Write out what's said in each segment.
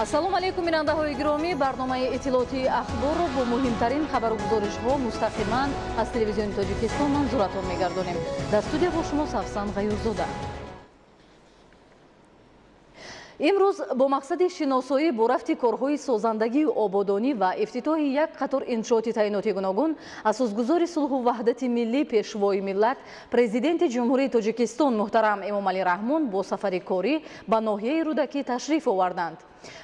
Ассалому алайкум, бинандаҳои гиромӣ. Барномаи иттилоотии Ахборро бо муҳимтарин хабару гузоришҳо мустақиман аз телевизиони Тоҷикистон манзуратон мегардонем. Дар студия бо шумо Савсан Ғаюрзода. Имрӯз бо мақсади шиносоӣ бо рафти корҳои созандагию ободонӣ ва ифтитоҳи як қатор иншооти таъиноти гуногун асосгузори сулҳу ваҳдати миллӣ, пешвои миллат, Президенти Ҷумҳурии Тоҷикистон муҳтарам Эмомалӣ Раҳмон бо сафари корӣ ба ноҳияи Рӯдакӣ ташриф оварданд.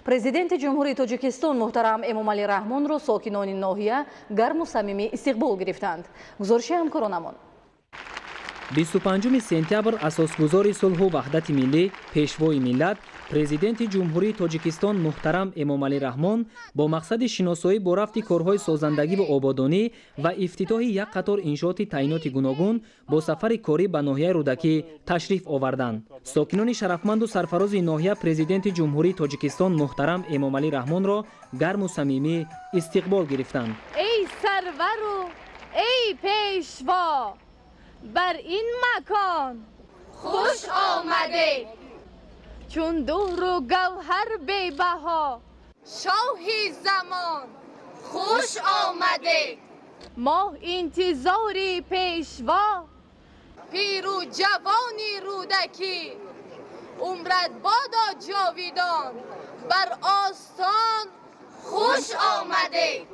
Президенти Ҷумҳурии Тоҷикистон муҳтарам Эмомалӣ Раҳмонро сокинони ноҳия гарму самимӣ истиқбол гирифтанд. Гузориши ҳамкоронамон. 25 сентябр асосгузори сулҳу ваҳдати миллӣ, пешвои миллат, Президенти Ҷумҳурии Тоҷикистон муҳтарам Эмомалӣ Раҳмон бо мақсади шиносоӣ бо рафти корҳои созандагиву ободонӣ ва ифтитоҳи як қатор иншооти таъиноти гуногун бо сафари корӣ ба ноҳияи Рӯдакӣ ташриф оварданд. Сокинони шарафманду сарфарози ноҳия Президенти Ҷумҳурии Тоҷикистон муҳтарам Эмомалӣ Раҳмонро гарму самимӣ истиқбол гирифтанд. Эй сарвару эй пешво, бар ин макон хуш омадед, чун дуҳру гавҳар бебаҳо, шоҳи замон хуш омадед. Мо интизори пешво, пиру ҷавони Рӯдакӣ, умрат бодо ҷовидон, бар остон хуш омадед.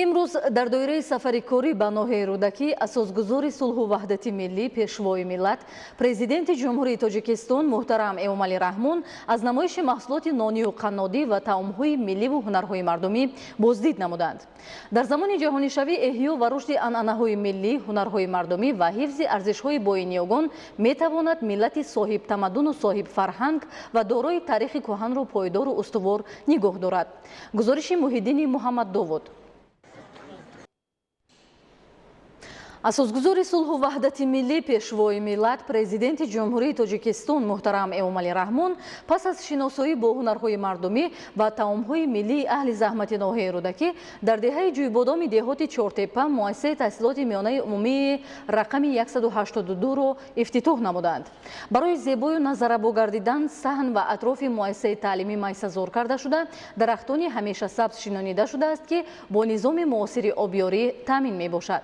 Имрӯз дар доираи сафари корӣ ба ноҳияи Рӯдакӣ асосгузори сулҳу ваҳдати миллӣ, пешвои миллат, Президенти Ҷумҳурии Тоҷикистон муҳтарам Эмомалӣ Раҳмон аз намоиши маҳсулоти нонию қаннодӣ ва таомҳои милливу ҳунарҳои мардумӣ боздид намуданд. Дар замони ҷаҳонишавӣ эҳё ва рушди анъанаҳои миллӣ, ҳунарҳои мардумӣ ва ҳифзи арзишҳои боиниёгон метавонад миллати соҳибтамаддуну соҳибфарҳанг ва дорои таърихи кӯҳанро пойдору устувор нигоҳ дорад. Гузориши Муҳиддини Муҳаммаддовуд. Асосгузори сулҳу ваҳдати миллӣ, Пешвои миллат, Президенти Ҷумҳурии Тоҷикистон муҳтарам Эмомалӣ Раҳмон пас аз шиносоӣ бо ҳунарҳои мардумӣ ва таомҳои миллии аҳли заҳмати ноҳияи Рӯдакӣ дар деҳаи Ҷӯйбодоми деҳоти Чортепа муассисаи таҳсилоти миёнаи умумии рақами 182-ро ифтитоҳ намуданд. Барои зебою назарабо гардидан саҳн ва атрофи муассисаи таълимӣ майсазор карда шуда, дарахтони ҳамеша сабз шинонида шудааст, ки бо низоми муосири обёрӣ таъмин мебошад.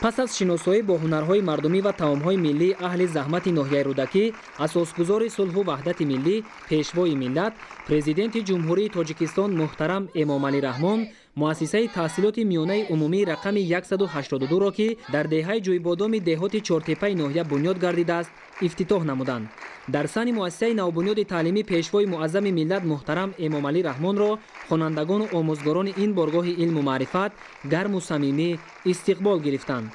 Пас аз шиносоӣ бо ҳунарҳои мардумӣ ва таомҳои миллии аҳли заҳмати ноҳияи Рӯдакӣ, асосгузори сулҳу ваҳдати миллӣ, Пешвои миллат, Президенти Ҷумҳурии Тоҷикистон муҳтарам Эмомалӣ Раҳмон муассисаи таҳсилоти миёнаи умумии рақами 182-ро, ки дар деҳаи Ҷӯйбодоми деҳоти Чортепаи ноҳия бунёд гардидааст, ифтитоҳ намуданд. Дар саҳни муассисаи навбунёди таълимӣ Пешвои муаззами миллат муҳтарам Эмомалӣ Раҳмонро хонандагону омӯзгорони ин боргоҳи илму маърифат гарму самимӣ истиқбол гирифтанд.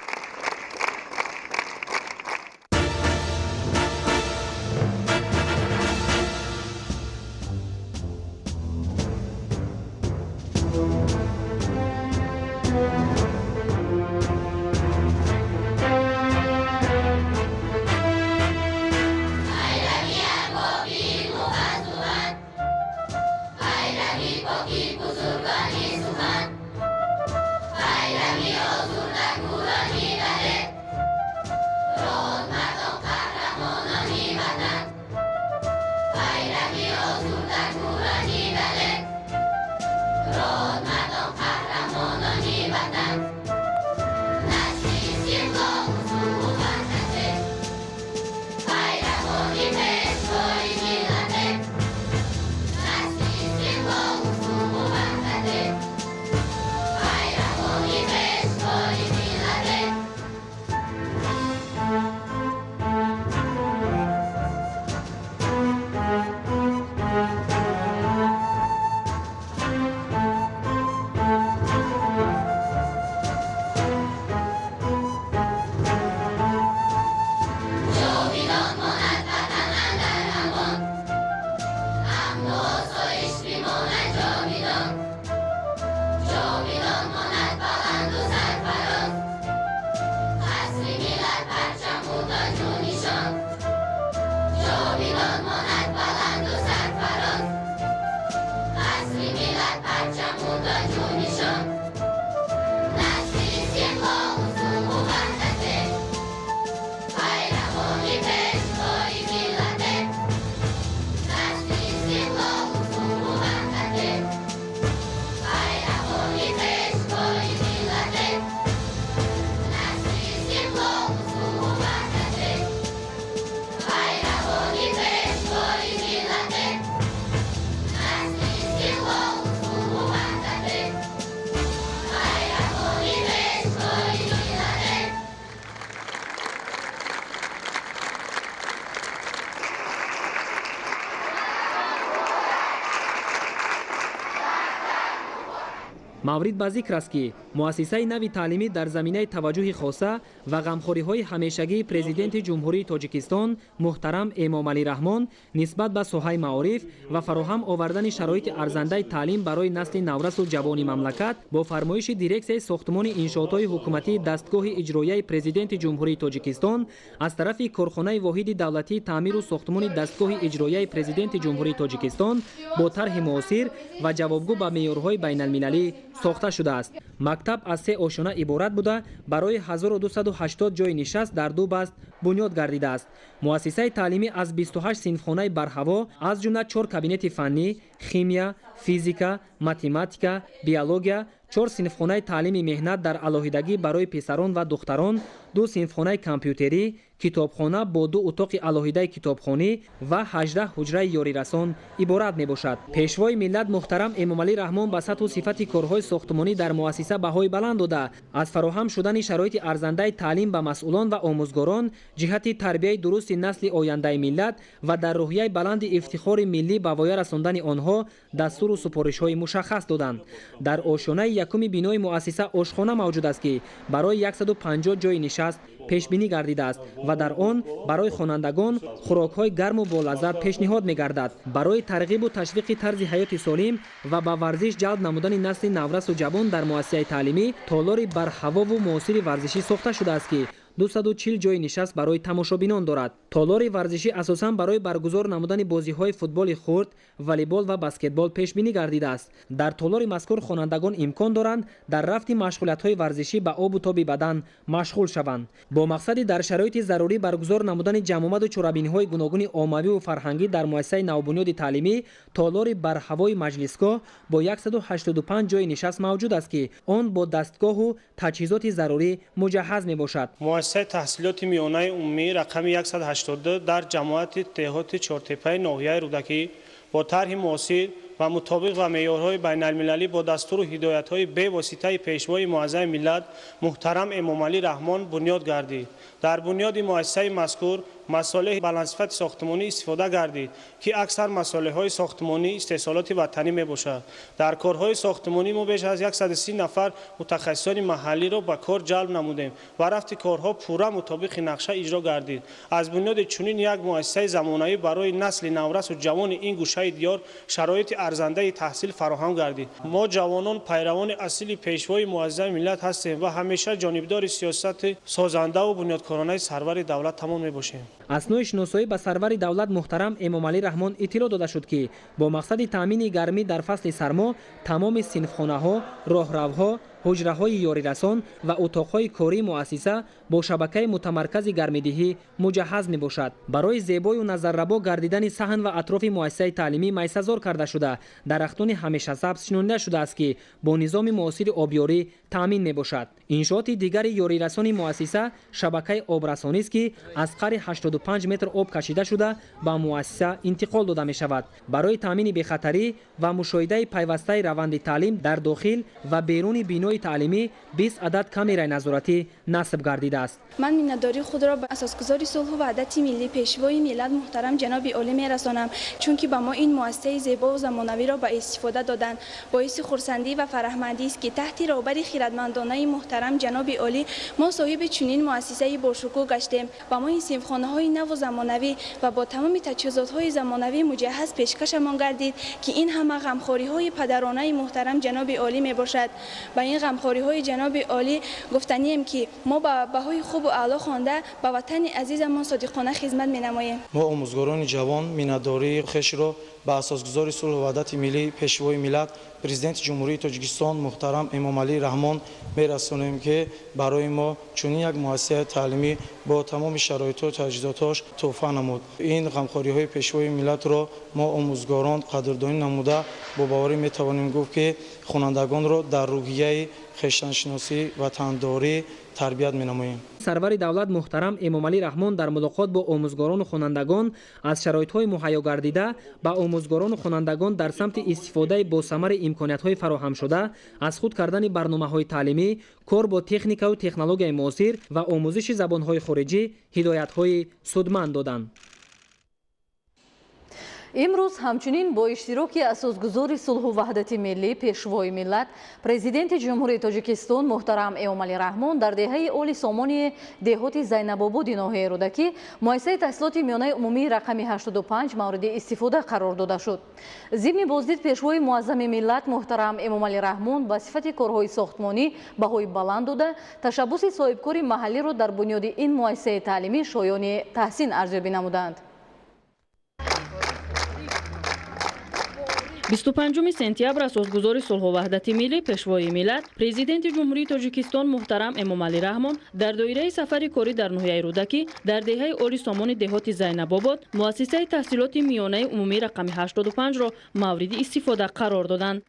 Маврид ба зикр аст, ки муассисаи нави таълимӣ дар заминаи таваҷҷӯҳи хоса ва ғамхориҳои ҳамешагии Президенти Ҷумҳурии Тоҷикистон муҳтарам Эмомалӣ Раҳмон нисбат ба соҳаи маориф ва фароҳам овардани шароити арзандаи таълим барои насли наврасу ҷавони мамлакат бо фармоиши дирексияи сохтмони иншоотҳои ҳукуматии дастгоҳи иҷроияи Президенти Ҷумҳурии Тоҷикистон аз тарафи корхонаи воҳиди давлатии таъмиру сохтмони дастгоҳи иҷроияи Президенти Ҷумҳурии Тоҷикистон бо тарҳи муосир ва ҷавобгӯ ба меъёрҳои байналмилалӣ сохта шудааст. Мактаб аз се ошёна иборат буда, барои 1280 ҷойи нишаст дар ду баст бунёд гардидааст. Муассисаи таълимӣ аз 28 синфхонаи барҳаво, аз ҷумла 4 кабинети фаннӣ, химия, физика, математика, биология, 4 синфхонаи таълими меҳнат дар алоҳидагӣ барои писарон ва духтарон, 2 синфхонаи компютерӣ, китобхона бо 2 утоқи алоҳидаи китобхонӣ ва 18 ҳуҷраи ёрирасон иборат мебошад. Пешвои миллат муҳтарам Эмомалӣ Раҳмон ба сатҳу сифати корҳои сохтмонӣ дар муассиса баҳои баланд дода, аз фароҳам шудани шароити арзандаи таълим ба масъулон ва омӯзгорон ҷиҳати тарбияи дурусти насли ояндаи миллат ва дар рӯҳияи баланди ифтихори миллӣ ба воя расондани онҳо хонандагонҳо дастуру супоришҳои мушаххас доданд. Дар ошёнаи якуми бинои муассиса ошхона мавҷуд аст, ки барои 150 ҷойи нишаст пешбинӣ гардидааст ва дар он барои хонандагон хӯрокҳои гарму болаззат пешниҳод мегардад. Барои тарғибу ташвиқи тарзи ҳаёти солим ва ба варзиш ҷалб намудани насли наврасу ҷавон дар муассисаи таълимӣ толори барҳавову муосири варзишӣ сохта шудааст, ки 240 ҷойи нишаст барои тамошобинон дорад. Толори варзишӣ асосан барои баргузор намудани бозиҳои футболи хурд, волейбол ва баскетбол пешбинӣ гардидааст. Дар толори мазкур хонандагон имкон доранд дар рафти машғулиятҳои варзишӣ ба обу тоби бадан машғул шаванд. Бо мақсади дар шароити зарурӣ баргузор намудани ҷамъомаду чорабиниҳои гуногуни оммавиву фарҳангӣ дар муассисаи навбунёди таълимӣ толори барҳавои маҷлисгоҳ бо 185 ҷойи нишаст мавҷуд аст, ки он бо дастгоҳу таҷҳизоти зарурӣ муҷаҳҳаз мебошад. Муассисаи таҳсилоти миёнаи умумӣ рақами 182 дар ҷамоати деҳоти Чортепаи ноҳияи Рӯдакӣ бо тарҳи муосир ва мутобиқ ба меъёрҳои байналмилалӣ бо дастуру ҳидоятҳои бевоситаи Пешвои муаззами миллат муҳтарам Эмомалӣ Раҳмон бунёд гардид. Дар бунёди муассисаи мазкур масолеҳи баландсифати сохтмонӣ истифода гардид, ки аксар масолеҳҳои сохтмонӣ истеҳсолоти ватанӣ мебошад. Дар корҳои сохтмонӣ мо беш аз 130 нафар мутахассисони маҳаллиро ба кор ҷалб намудем ва рафти корҳо пурра мутобиқи нақша иҷро гардид. Аз бунёди чунин як муассисаи замонавӣ барои насли наврасу ҷавони ин гӯшаи диёр шароити арзандаи таҳсил фароҳам гардид. Мо ҷавонон пайравони асили Пешвои муаззами миллат ҳастем ва ҳамеша ҷонибдори сиёсати созандаву бунёдкоронаи сарвари давлат тамом мебошем. Аснои шиносоӣ ба сарвари давлат муҳтарам Эмомалӣ Раҳмон иттилоъ дода шуд, ки бо мақсади таъмини гармӣ дар фасли сармо тамоми синфхонаҳо, роҳравҳо, ҳуҷраҳои ёрирасон ва утоқҳои кории муассиса бо шабакаи мутамаркази гармидиҳӣ муҷаҳҳаз мебошад. Барои зебою назаррабо гардидани саҳн ва атрофи муассисаи таълимӣ майсазор карда шуда, дарахтони ҳамешасабз шинонида шудааст, ки бо низоми муосири обёрӣ таъмин мебошад. Иншооти дигари ёрирасони муассиса шабакаи обрасонист, ки аз қари 85 метр об кашида шуда ба муассиса интиқол дода мешавад. Барои таъмини бехатарӣ ва мушоҳидаи пайвастаи раванди таълим дар дохил ва беруни бинои таълимӣ 20 адад камераи назоратӣ насб гардидааст. Ман миннатдории худро ба асосгузори сулҳу ваҳдати миллӣ, Пешвои миллат муҳтарам ҷаноби олӣ мерасонам, чунки ба мо ин муассисаи зебову замонавиро ба истифода доданд. Боиси хурсандӣ ва фараҳмандист, ки таҳти роҳбари хирадмандонаи муҳтарам ҷаноби олӣ мо соҳиби чунин муассисаи бошукӯҳ гаштем. Ба мо ин синфхонаҳои наву замонавӣ ва бо тамоми таҷҳизотҳои замонавӣ муҷаҳҳаз пешкашамон гардид, ки ин ҳама ғамхориҳои падаронаи муҳтарам ҷаноби олӣ мебошад. Ба ин ғамхориҳои ҷаноби олӣ гуфтанием, ки мо ба баҳои хубу аъло хонда ба ватани азизамон содиқона хизмат менамоем. Мо омӯзгорони ҷавон миннатдории хешро ба асосгузори сулҳу ваҳдати миллӣ, Пешвои миллат, Президенти Ҷумҳурии Тоҷикистон муҳтарам Эмомалӣ Раҳмон мерасонем, ки барои мо чунин як муассисаи таълимӣ бо тамоми шароиту таҷҳизотҳош тӯҳфа намуд. Ин ғамхориҳои Пешвои миллатро мо омӯзгорон қадрдонӣ намуда бо боварӣ метавонем гуфт, ки хонандагонро дар рӯҳияи хештаншиносӣ, ватандорӣ тарбият менамоем. Сарвари давлат муҳтарам Эмомалӣ Раҳмон дар мулоқот бо омӯзгорону хонандагон аз шароитҳои муҳайё гардида ба омӯзгорону хонандагон дар самти истифодаи босамари имкониятҳои фароҳамшуда, аз худ кардани барномаҳои таълимӣ, кор бо техникаву технологияи муосир ва омӯзиши забонҳои хориҷӣ ҳидоятҳои судманд доданд. Имрӯз ҳамчунин бо иштироки асосгузори сулҳу ваҳдати миллӣ, Пешвои миллат, Президенти Ҷумҳурии Тоҷикистон муҳтарам Эмомалӣ Раҳмон дар деҳаи Оли Сомони деҳоти Зайнабободи ноҳияи Рӯдакӣ муассисаи таҳсилоти миёнаи умумии рақами 85 мавриди истифода қарор дода шуд. Зимни боздид Пешвои муаззами миллат муҳтарам Эмомалӣ Раҳмон ба сифати корҳои сохтмонӣ баҳои баланд дода, ташаббуси соҳибкори маҳаллиро дар бунёди ин муассисаи таълимӣ шоёни таҳсин арзёбӣ намуданд. 25 сентябр асосгузори сулҳу ваҳдати миллӣ, Пешвои миллат, Президенти Ҷумҳурии Тоҷикистон муҳтарам Эмомалӣ Раҳмон дар доираи сафари корӣ дар ноҳияи Рӯдакӣ дар деҳаи Оли Сомони деҳоти Зайнабобод муассисаи таҳсилоти миёнаи умумӣ рақами 85-ро мавриди истифода қарор доданд.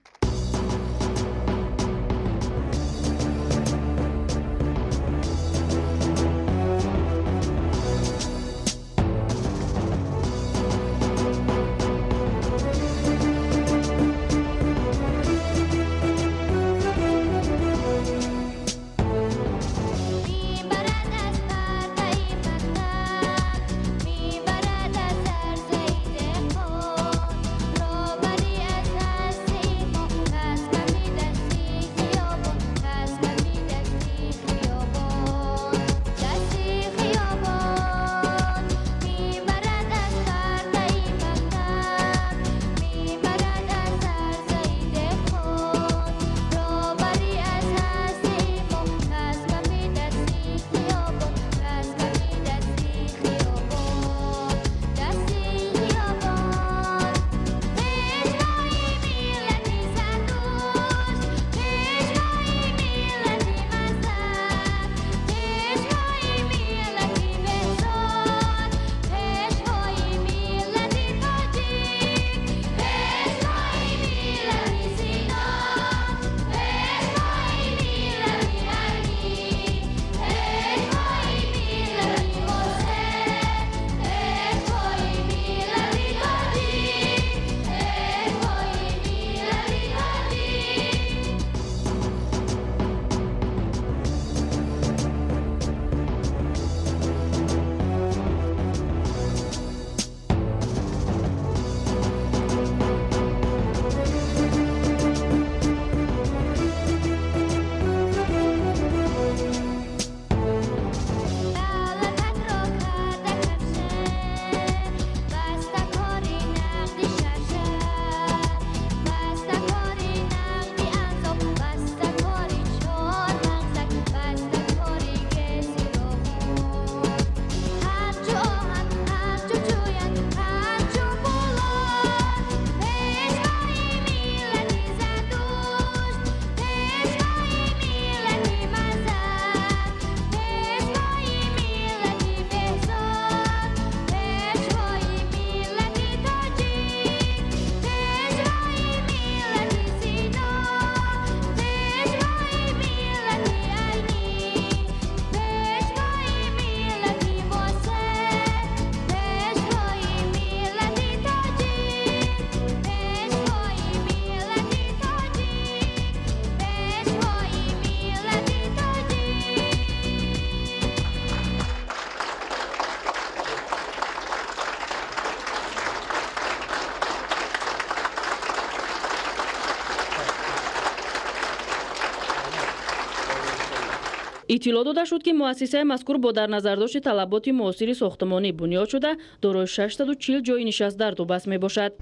Иттилоъ дода шуд, ки муассисаи мазкур бо дар назардошти талаботи муосири сохтмонӣ бунёд шуда, дорои 640 ҷойи нишаст дар дубаст мебошад.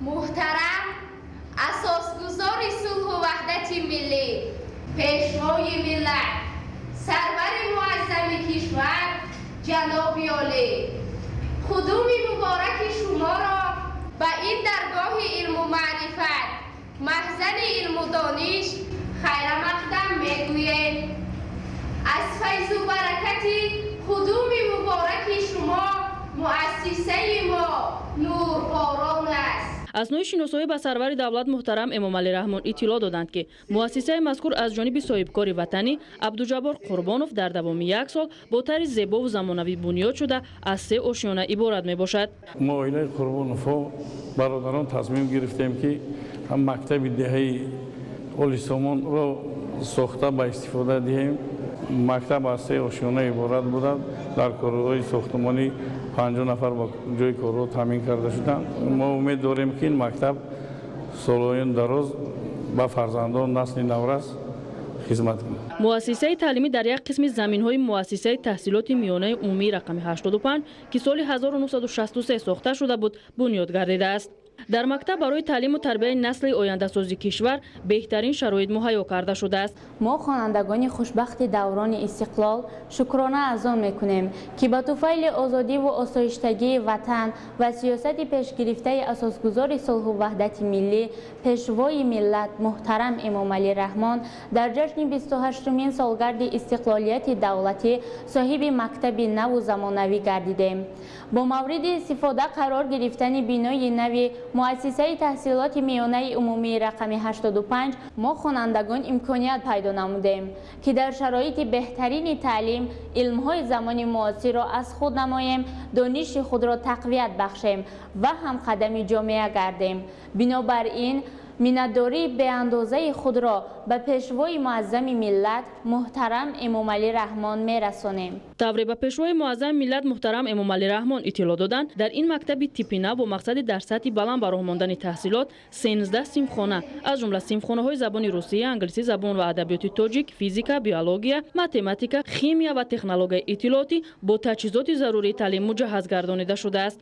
Муҳтарам асосгузори сулҳу ваҳдати миллӣ, пешвои миллат, сарвари муаззами кишвар ҷаноби олӣ, худуми мубораки шуморо ба ин даргоҳи илму маърифат, маҳзани илму дониш хайрамақдам мегӯем. Аз файзу баракати худуми мубораки шумо муассисаи мо нурборон аст. Аз нӯи шиносоӣ ба сарвари давлат муҳтарам Эмомалӣ Раҳмон иттилоъ доданд, ки муассисаи мазкур аз ҷониби соҳибкори ватанӣ Абдуҷаббор Қурбонов дар давоми як сол бо тарзи зебову замонавӣ бунёд шуда, аз се ошёна иборат мебошад. Мо, оилаи Қурбоновҳо, бародарон, тасмим гирифтем, ки мактаби деҳаи Олисомонро сохта ба истифода диҳем. Мактаб аз се ошёна иборат буда, дар корҳои сохтмонӣ 50 нафар ба ҷои корро таъмин карда шуданд. Мо умед дорем, ки ин мактаб солҳои дароз ба фарзандон, насли наврас хизмат кунад. Муассисаи таълимӣ дар як қисми заминҳои муассисаи таҳсилоти миёнаи умумии рақами 85, ки соли 1963 сохта шуда буд, бунёд гардидааст. Дар мактаб барои таълиму тарбияи насли ояндасози кишвар беҳтарин шароит муҳайё карда шудааст. Мо, хонандагони хушбахти даврони истиқлол, шукрона аз он мекунем, ки ба туфайли озодиву осоиштагии ватан ва сиёсати пешгирифтаи асосгузори сулҳу ваҳдати миллӣ, пешвои миллат муҳтарам Эмомалӣ Раҳмон, дар ҷашни 28-умин солгарди истиқлолияти давлатӣ соҳиби мактаби наву замонавӣ гардидем. Бо мавриди истифода қарор гирифтани бинои нави муассисаи таҳсилоти миёнаи умумии рақами 85 мо хонандагон имконият пайдо намудем, ки дар шароити беҳтарини таълим илмҳои замони муосирро аз худ намоем, дониши худро тақвият бахшем ва ҳамқадами ҷомеа гардем. Бинобар ин миннатдории беандозаи худро ба пешвои муаззами миллат муҳтарам Эмомалӣ Раҳмон мерасонем. Тавре ба пешвои муаззами миллат муҳтарам Эмомалӣ Раҳмон иттилоъ доданд, дар ин мактаби типи нав бо мақсади дар сатҳи баланд ба роҳ мондани таҳсилот 13 синфхона, аз ҷумла синфхонаҳои забони русия, англисӣ забон ва адабиёти тоҷик, физика, биология, математика, химия ва технологияи иттилоотӣ бо таҷҳизоти зарурии таълим муҷаҳҳаз гардонида шудааст.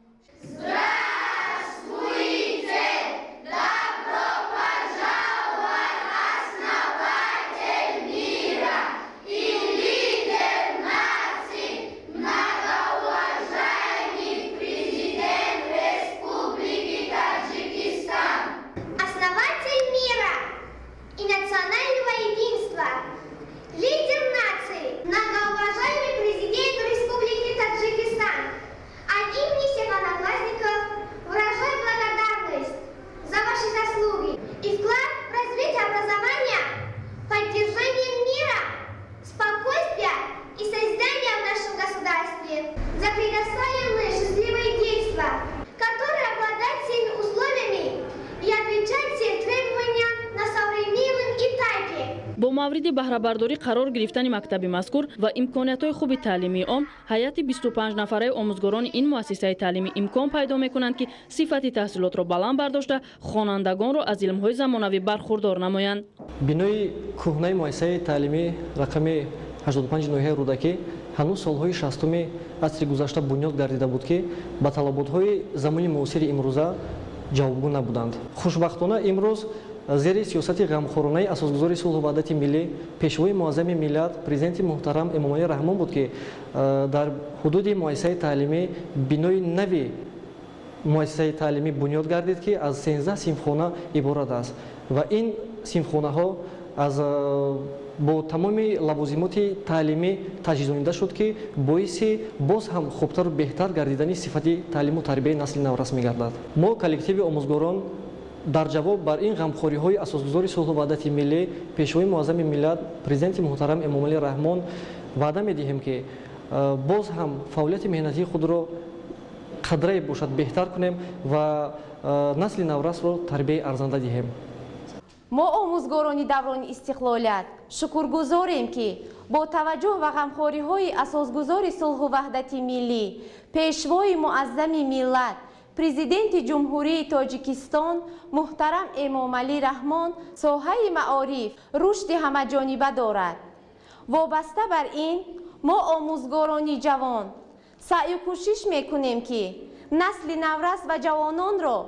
Бо мавриди баҳрабардорӣ қарор гирифтани мактаби мазкур ва имкониятҳои хуби таълимии он ҳайати 25 нафараи омӯзгорони ин муассисаи таълимӣ имкон пайдо мекунанд, ки сифати таҳсилотро баланд бардошта, хонандагонро аз илмҳои замонавӣ бархурдор намоянд. Бинои кӯҳнаи муассисаи таълимӣ рақами 85 ноҳияи Рӯдакӣ ҳанӯз солҳои 60-уми асри гузашта бунёд гардида буд, ки ба талаботҳои замони муосири имрӯза ҷавобгӯ набуданд. Хушбахтона, имрӯз зери сиёсати ғамхоронаи асосгузори сулҳу ваҳдати миллӣ, пешвои муаззами миллат, президенти муҳтарам Эмомалӣ Раҳмон буд, ки дар ҳудуди муассисаи таълимӣ бинои нави муассисаи таълимӣ бунёд гардид, ки аз 13 синфхона иборат аст ва ин синфхонаҳо аз бо тамоми лавозимоти таълимӣ таҷҳизонида шуд, ки боиси боз ҳам хубтару беҳтар гардидани сифати таълиму тарбияи насли наврас мегардад. Мо, коллективи омӯзгорон, дар ҷавоб бар ин ғамхориҳои асосгузори сулҳу ваҳдати миллӣ, пешвои муаззами миллат, президенти муҳтарам Эмомалӣ Раҳмон, ваъда медиҳем, ки боз ҳам фаъолияти меҳнатии худро қадрае бошад беҳтар кунем ва насли наврасро тарбияи арзанда диҳем. Мо, омӯзгорони даврони истиқлолият, шукргузорем, ки бо таваҷҷӯҳ ва ғамхориҳои асосгузори сулҳу ваҳдати миллӣ, пешвои муаззами миллат, Президенти Ҷумҳурии Тоҷикистон муҳтарам Эмомалӣ Раҳмон соҳаи маориф рушди ҳамаҷониба дорад. Вобаста бар ин, мо омӯзгорони ҷавон саъю кӯшиш мекунем, ки насли наврас ва ҷавононро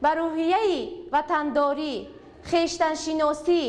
ба рӯҳияи ватандорӣ, хештаншиносӣ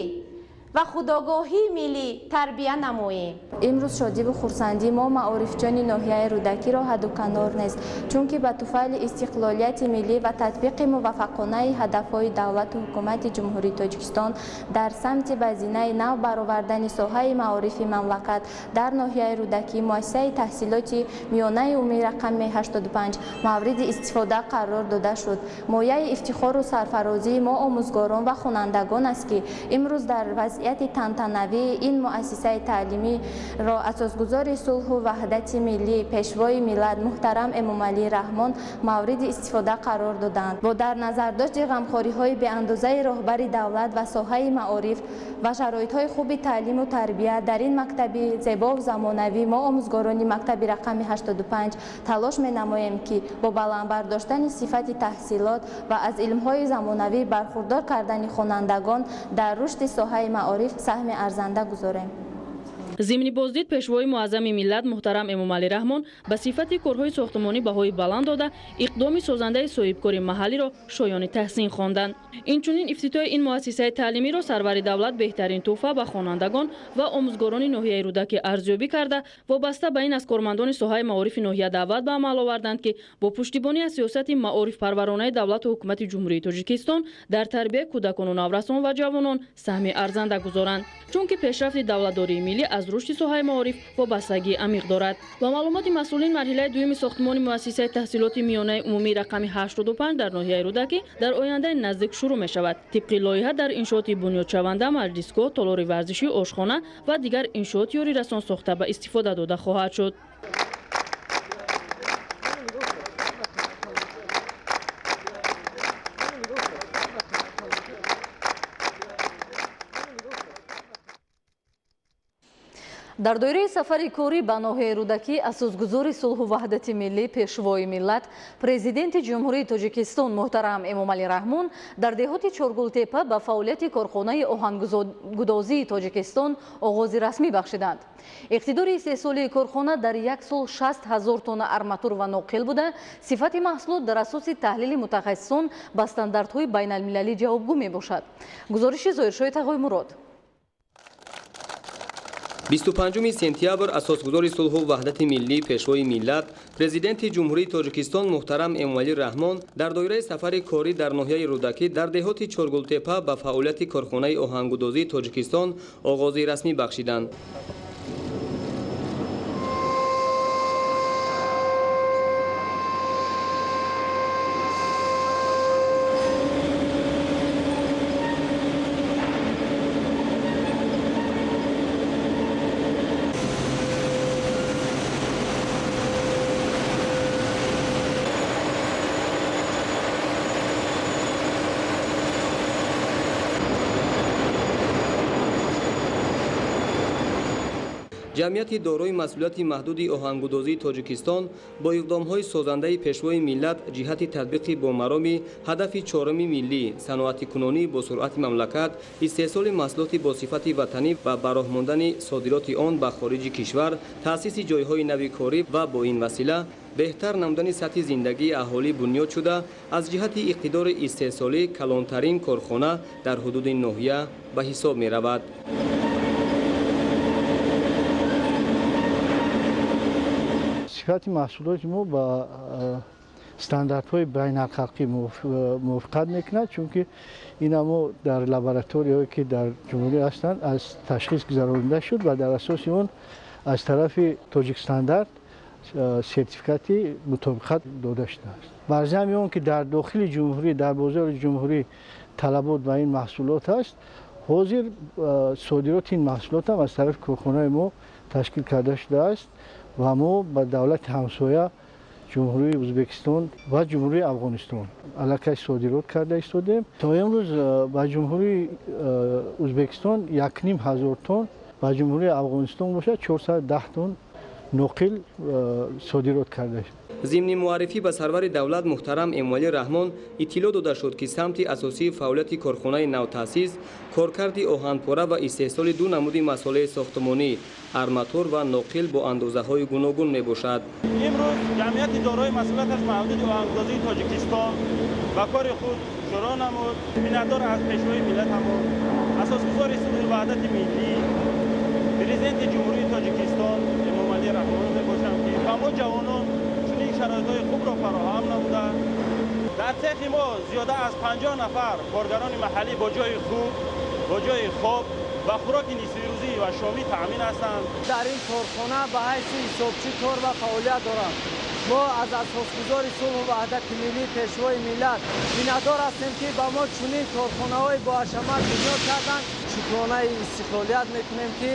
ва худогоҳии миллӣ тарбия намоем. Имрӯз шодиву хурсандии мо маорифчони ноҳияи Рӯдакиро ҳадду канор нест, чунки ба туфайли истиқлолияти миллӣ ва татбиқи муваффақонаи ҳадафҳои давлату ҳукумати Ҷумҳурии Тоҷикистон дар самти ба зинаи нав баровардани соҳаи маорифи мамлакат дар ноҳияи Рӯдакӣ муассисаи таҳсилоти миёнаи умумии рақами 85 мавриди истифода қарор дода шуд. Мояи ифтихору сарфарозии мо омӯзгорон ва хонандагон аст, ки имрӯз дар вазъияти тантанавии ин муассисаи таълимиро асосгузори сулҳу ваҳдати миллӣ, Пешвои миллат муҳтарам Эмомалӣ Раҳмон мавриди истифода қарор доданд. Бо дар назардошти ғамхориҳои беандозаи роҳбари давлат ва соҳаи маориф ва шароитҳои хуби таълиму тарбия дар ин мактаби зебову замонавӣ мо омӯзгорони мактаби рақами 85 талош менамоем, ки бо баланд бардоштани сифати таҳсилот ва аз илмҳои замонавӣ бархурдор кардани хонандагон дар рушди соҳаи маориф саҳми арзанда гузорем. Зимни боздид Пешвои муаззами миллат муҳтарам Эмомалӣ Раҳмон ба сифати корҳои сохтмонӣ баҳои баланд дода, иқдоми созандаи соҳибкори маҳаллиро шоёни таҳсин хонданд. Инчунин ифтитоҳи ин муассисаи таълимиро сарвари давлат беҳтарин тӯҳфа ба хонандагон ва омӯзгорони ноҳияи Рӯдакӣ арзёбӣ карда, вобаста ба ин аз кормандони соҳаи маорифи ноҳия даъват ба амал оварданд, ки бо пуштибонӣ аз сиёсати маорифпарваронаи давлату ҳукумати Ҷумҳурии Тоҷикистон дар тарбияи кӯдакону наврасон ва ҷавонон саҳми арзанда гузоранд, чунки пешрафти давлатдории миллӣ аз рушди соҳаи маориф вобастагии амиқ дорад. Ба маълумоти масъулин, марҳилаи дуюми сохтмони муассисаи таҳсилоти миёнаи умумии рақами 85 дар ноҳияи Рӯдакӣ дар ояндаи наздик шурӯъ мешавад. Тибқи лоиҳа дар иншооти бунёдшаванда маҷлисгоҳ, толори варзишӣ, ошхона ва дигар иншооти ёрирасон сохта ба истифода дода хоҳад шуд. Дар доираи сафари корӣ ба ноҳияи Рӯдакӣ асосгузори сулҳу ваҳдати миллӣ, Пешвои миллат, Президенти Ҷумҳурии Тоҷикистон муҳтарам Эмомалӣ Раҳмон дар деҳоти Чоргултепа ба фаъолияти корхонаи оҳангудозии Тоҷикистон оғози расмӣ бахшиданд. Иқтидори истеҳсолии корхона дар як сол 60 ҳазор тонна арматур ва ноқил буда, сифати маҳсулот дар асоси таҳлили мутахассисон ба стандартҳои байналмилалӣ ҷавобгӯ мебошад. Гузориши Зоҳиршоҳи Тағоймурод. 25 сентябр асосгузори сулҳу ваҳдати миллӣ, Пешвои миллат, Президенти Ҷумҳурии Тоҷикистон муҳтарам Эмомалӣ Раҳмон дар доираи сафари корӣ дар ноҳияи Рӯдакӣ дар деҳоти Чоргултепа ба фаъолияти корхонаи оҳангудозии Тоҷикистон оғози расмӣ бахшиданд. Ҷамъияти дорои масъулияти маҳдуди оҳангудозии Тоҷикистон бо иқдомҳои созандаи Пешвои миллат ҷиҳати татбиқи бо мароми ҳадафи чоруми миллӣ, саноатикунонӣ бо суръати мамлакат, истеҳсоли маҳсулоти бо сифати ватанӣ ва ба роҳ мондани содироти он ба хориҷи кишвар, таъсиси ҷойҳои нави корӣ ва бо ин васила беҳтар намудани сатҳи зиндагии аҳолӣ бунёд шуда, аз ҷиҳати иқтидори истеҳсолӣ калонтарин корхона дар ҳудуди ноҳия ба ҳисоб меравад. Сифати маҳсулоти мо ба стандартҳои байналхалқӣ мувофиқат мекунад, чунки ина мо дар лабораторияҳое ки дар ҷумҳурӣ ҳастанд аз ташхис гузаронида шуд ва дар асоси он аз тарафи Тоҷикстандарт сертификати мутобиқат дода шудааст. Бар замми он ки дар дохили ҷумҳурӣ, дар бозори ҷумҳурӣ талабот ба ин маҳсулот аст, ҳозир содироти ин маҳсулот ҳам аз тарафи корхонаи мо ташкил карда шудааст ва мо ба давлати ҳамсоя Ҷумҳурии Ӯзбекистон ва Ҷумҳурии Афғонистон аллакай содирот карда истодем. То имрӯз ба Ҷумҳурии Ӯзбекистон 1500 тонн, ба Ҷумҳурии Афғонистон бошад 410 тонн ноқил содирот карда. Зимни муаррифӣ ба сарвари давлат муҳтарам Эмомалӣ Раҳмон иттилоъ дода шуд, ки самти асосии фаъолияти корхонаи навтаъсис коркарди оҳанпора ва истеҳсоли ду намуди масолеҳи сохтмонӣ арматур ва ноқил бо андозаҳои гуногун мебошад. Имрӯз ҷамъияти дорои масъулияташ маҳдуди оҳангудозии Тоҷикистон ба кори худ шурӯъ намуд. Миннатдор аз пешвои миллатамон, асосгузори сулҳу ваҳдати миллӣ, президенти Ҷумҳурии Тоҷикистон Эмомалӣ Раҳмон мебошам, ки ба мо ҷавонон чунин шароитҳои хубро фароҳам намуда. Дар цехи мо зиёда аз 50 нафар коргарони маҳаллӣ бо ҷои хуб, бо ҷои хоб ва хӯроки нисфирӯзӣ ва шомӣ таъмин ҳастанд. Дар ин корхона ба ҳайси ҳисобчӣ кор ва фаъолият дорам. Мо аз асосгузори сулҳу ваҳдати миллӣ, пешвои миллат миннатдор ҳастем, ки ба мо чунин корхонаҳои боҳашамат бунёд карданд. Шукронаи истиқлолият мекунем, ки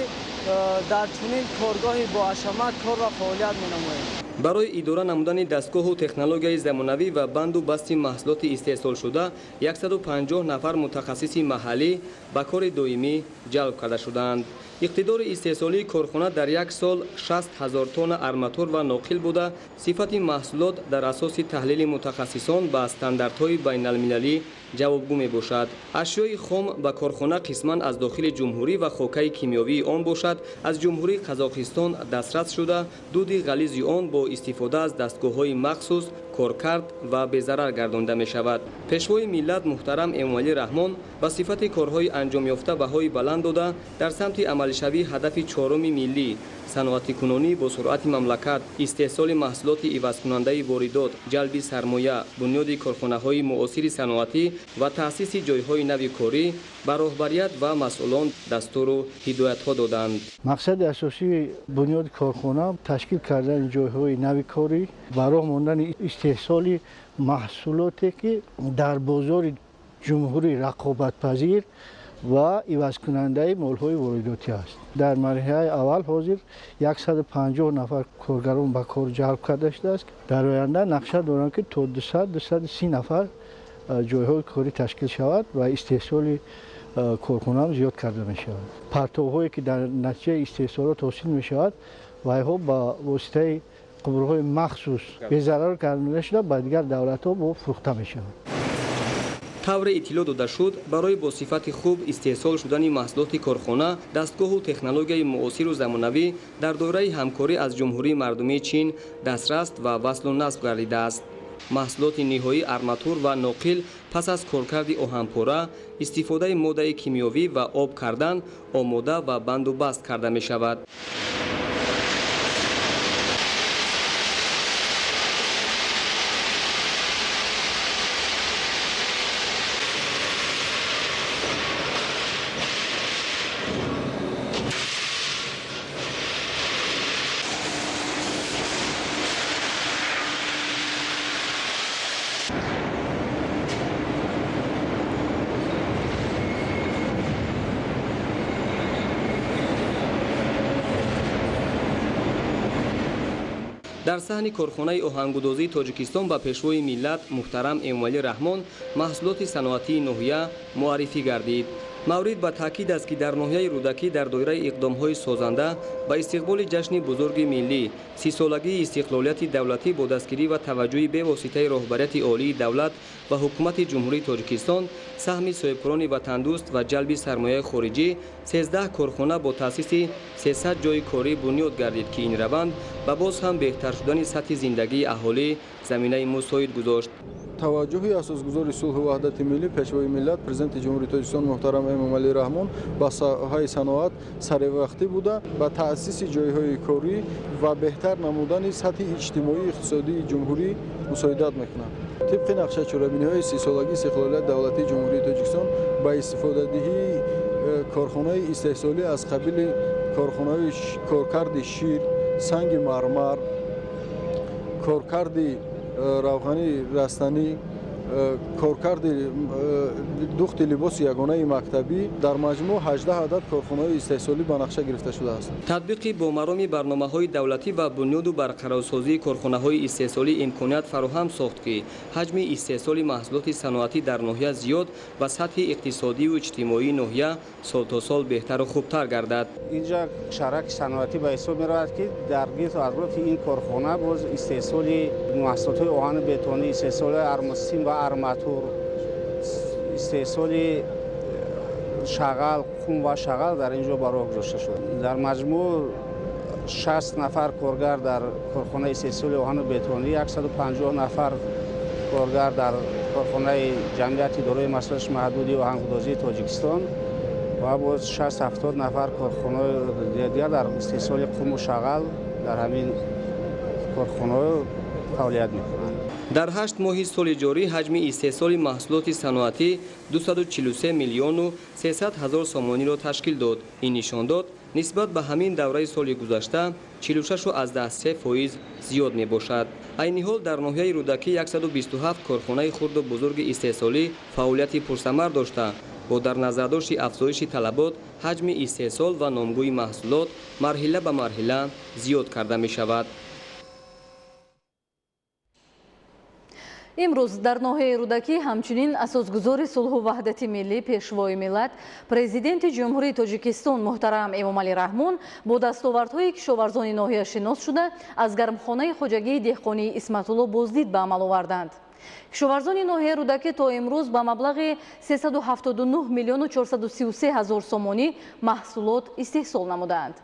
дар чунин коргоҳи боҳашамат кор ва фаъолият менамоем. Барои идора намудани дастгоҳу технологияи замонавӣ ва банду басти маҳсулоти истеҳсолшуда 150 нафар мутахассиси маҳаллӣ ба кори доимӣ ҷалб карда шудаанд. Иқтидори истеҳсолии корхона дар як сол 60 000 тонна арматур ва ноқил буда, сифати маҳсулот дар асоси таҳлили мутахассисон ба стандартҳои байналмилалӣ ҷавобгӯ мебошад. Ашёи хом ба корхона қисман аз дохили ҷумҳурӣ ва хокаи кимиёвии он бошад, аз ҷумҳурии Қазоқистон дастрас шуда, дуди ғализи он бо истифода аз дастгоҳҳои махсус коркард ва безарар гардонда мешавад. Пешвои миллат муҳтарам Эмомалӣ Раҳмон ба сифати корҳои анҷомёфта баҳои баланд дода, дар самти амалишавии ҳадафи чоруми миллӣ саноатикунонӣ бо суръати мамлакат, истеҳсоли маҳсулоти ивазкунандаи воридот, ҷалби сармоя, бунёди корхонаҳои муосири саноатӣ ва таъсиси ҷойҳои нави корӣ ба роҳбарият ва масъулон дастуру ҳидоятҳо доданд. Мақсади асосии бунёди корхона ташкил кардани ҷойҳои нави корӣ, ба роҳ мондани истеҳсоли маҳсулоте, ки дар бозори ҷумҳурӣ рақобатпазир ва ивазкунандаи молҳои воридотӣ аст. Дар марҳилаи аввал ҳозир 150 нафар коргарон ба кор ҷалб карда шудааст. Дар оянда нақша доранд, ки то 200-230 нафар ҷойҳои корӣ ташкил шавад ва истеҳсоли корхонаам зиёд карда мешавад. Партовҳое, ки дар натиҷаи истеҳсолот ҳосил мешавад, вайҳо ба воситаи қубурҳои махсус безарар гардонида шуда, ба дигар давлатҳо фурӯхта мешавад. Тавре иттилоъ дода шуд, барои бо сифати хуб истеҳсол шудани маҳсулоти корхона дастгоҳу технологияи муосиру замонавӣ дар доираи ҳамкорӣ аз Ҷумҳурии Мардумии Чин дастрас ва васлу насб гардидааст. Маҳсулоти ниҳоӣ арматур ва ноқил пас аз коркарди оҳанпора, истифодаи моддаи кимиёвӣ ва об кардан омода ва банду баст карда мешавад. Дар саҳни корхонаи оҳангудозии Тоҷикистон ба пешвои миллат муҳтарам Эмомалӣ Раҳмон маҳсулоти саноатии ноҳия муаррифӣ гардид. Маврид ба таъкид аст, ки дар ноҳияи Рӯдакӣ дар доираи иқдомҳои созанда ба истиқболи ҷашни бузурги миллӣ 30-солагии истиқлолияти давлатӣ бо дастгирӣ ва таваҷҷӯҳи бевоситаи роҳбарияти олии давлат ва ҳукумати Ҷумҳурии Тоҷикистон, саҳми соҳибкорони ватандӯст ва ҷалби сармояи хориҷӣ 13 корхона бо таъсиси 300 ҷойи корӣ бунёд гардид, ки ин раванд ба боз ҳам беҳтар шудани сатҳи зиндагии аҳолӣ заминаи мусоид гузошт. Таваҷҷӯҳи асосгузори сулҳу ваҳдати миллӣ, пешвои миллат, президенти Ҷумҳурии Тоҷикистон муҳтарам Эмомалӣ Раҳмон ба соҳаи саноат саривақтӣ буда, ба таъсиси ҷойҳои корӣ ва беҳтар намудани сатҳи иҷтимоию иқтисодии ҷумҳурӣ мусоидат мекунад. Тибқи нақшаи чорабиниҳои 30-солагии истиқлолияти давлатии Ҷумҳурии Тоҷикистон ба истифодадиҳии корхонаи истеҳсолӣ аз қабили корхонаҳои коркарди шир, санги мармар, коркарди равғани растанӣ, коркарди духти либоси ягонаи мактабӣ дар маҷмӯъ 18 адад корхонаҳои истеҳсолӣ ба нақша гирифта шудааст. Татбиқи бо мароми барномаҳои давлатӣ ва бунёду барқарорсозии корхонаҳои истеҳсолӣ имконият фароҳам сохт, ки ҳаҷми истеҳсоли маҳсулоти саноатӣ дар ноҳия зиёд ва сатҳи иқтисодию иҷтимоии ноҳия сол то сол беҳтару хубтар гардад. Инҷа шаҳраки саноатӣ ба ҳисоб меравад, ки дар гирду атрофи ин корхона боз истеҳсоли маҳсулотҳои оҳану бетонӣ, истеҳсоли армосим ва арматур, истеҳсоли шағал, қум ва шағал дар ин ҷо ба роҳ гузошта шуд. Дар маҷмӯъ 60 нафар коргар дар корхонаи истеҳсоли оҳану бетонӣ, 150 нафар коргар дар корхонаи ҷамъияти дорои масъулияти маҳдуди оҳангудозии Тоҷикистон ва боз 60-70 нафар корхонаи дигар дар истеҳсоли қуму шағал дар ҳамин корхонаҳо фаъолият мекунанд. Дар 8 моҳи соли ҷорӣ ҳаҷми истеҳсоли маҳсулоти саноатӣ 243 миллиону 300 ҳазор сомониро ташкил дод. Ин нишондод нисбат ба ҳамин давраи соли гузашта 46,3% зиёд мебошад. Айни ҳол дар ноҳияи Рӯдакӣ 127 корхонаи хурду бузурги истеҳсолӣ фаъолияти пурсамар дошта, бо дар назардошти афзоиши талабот ҳаҷми истеҳсол ва номгӯи маҳсулот марҳила ба марҳила зиёд карда мешавад. Имрӯз дар ноҳияи Рӯдакӣ ҳамчунин асосгузори сулҳу ваҳдати миллӣ, Пешвои миллат, Президенти Ҷумҳурии Тоҷикистон муҳтарам Эмомалӣ Раҳмон бо дастовардҳои кишоварзони ноҳия шинос шуда, аз гармхонаи хоҷагии деҳқонии Исматулло боздид ба амал оварданд. Кишоварзони ноҳияи Рӯдакӣ то имрӯз ба маблағи 379 миллиону 433 ҳазор сомонӣ маҳсулот истеҳсол намудаанд.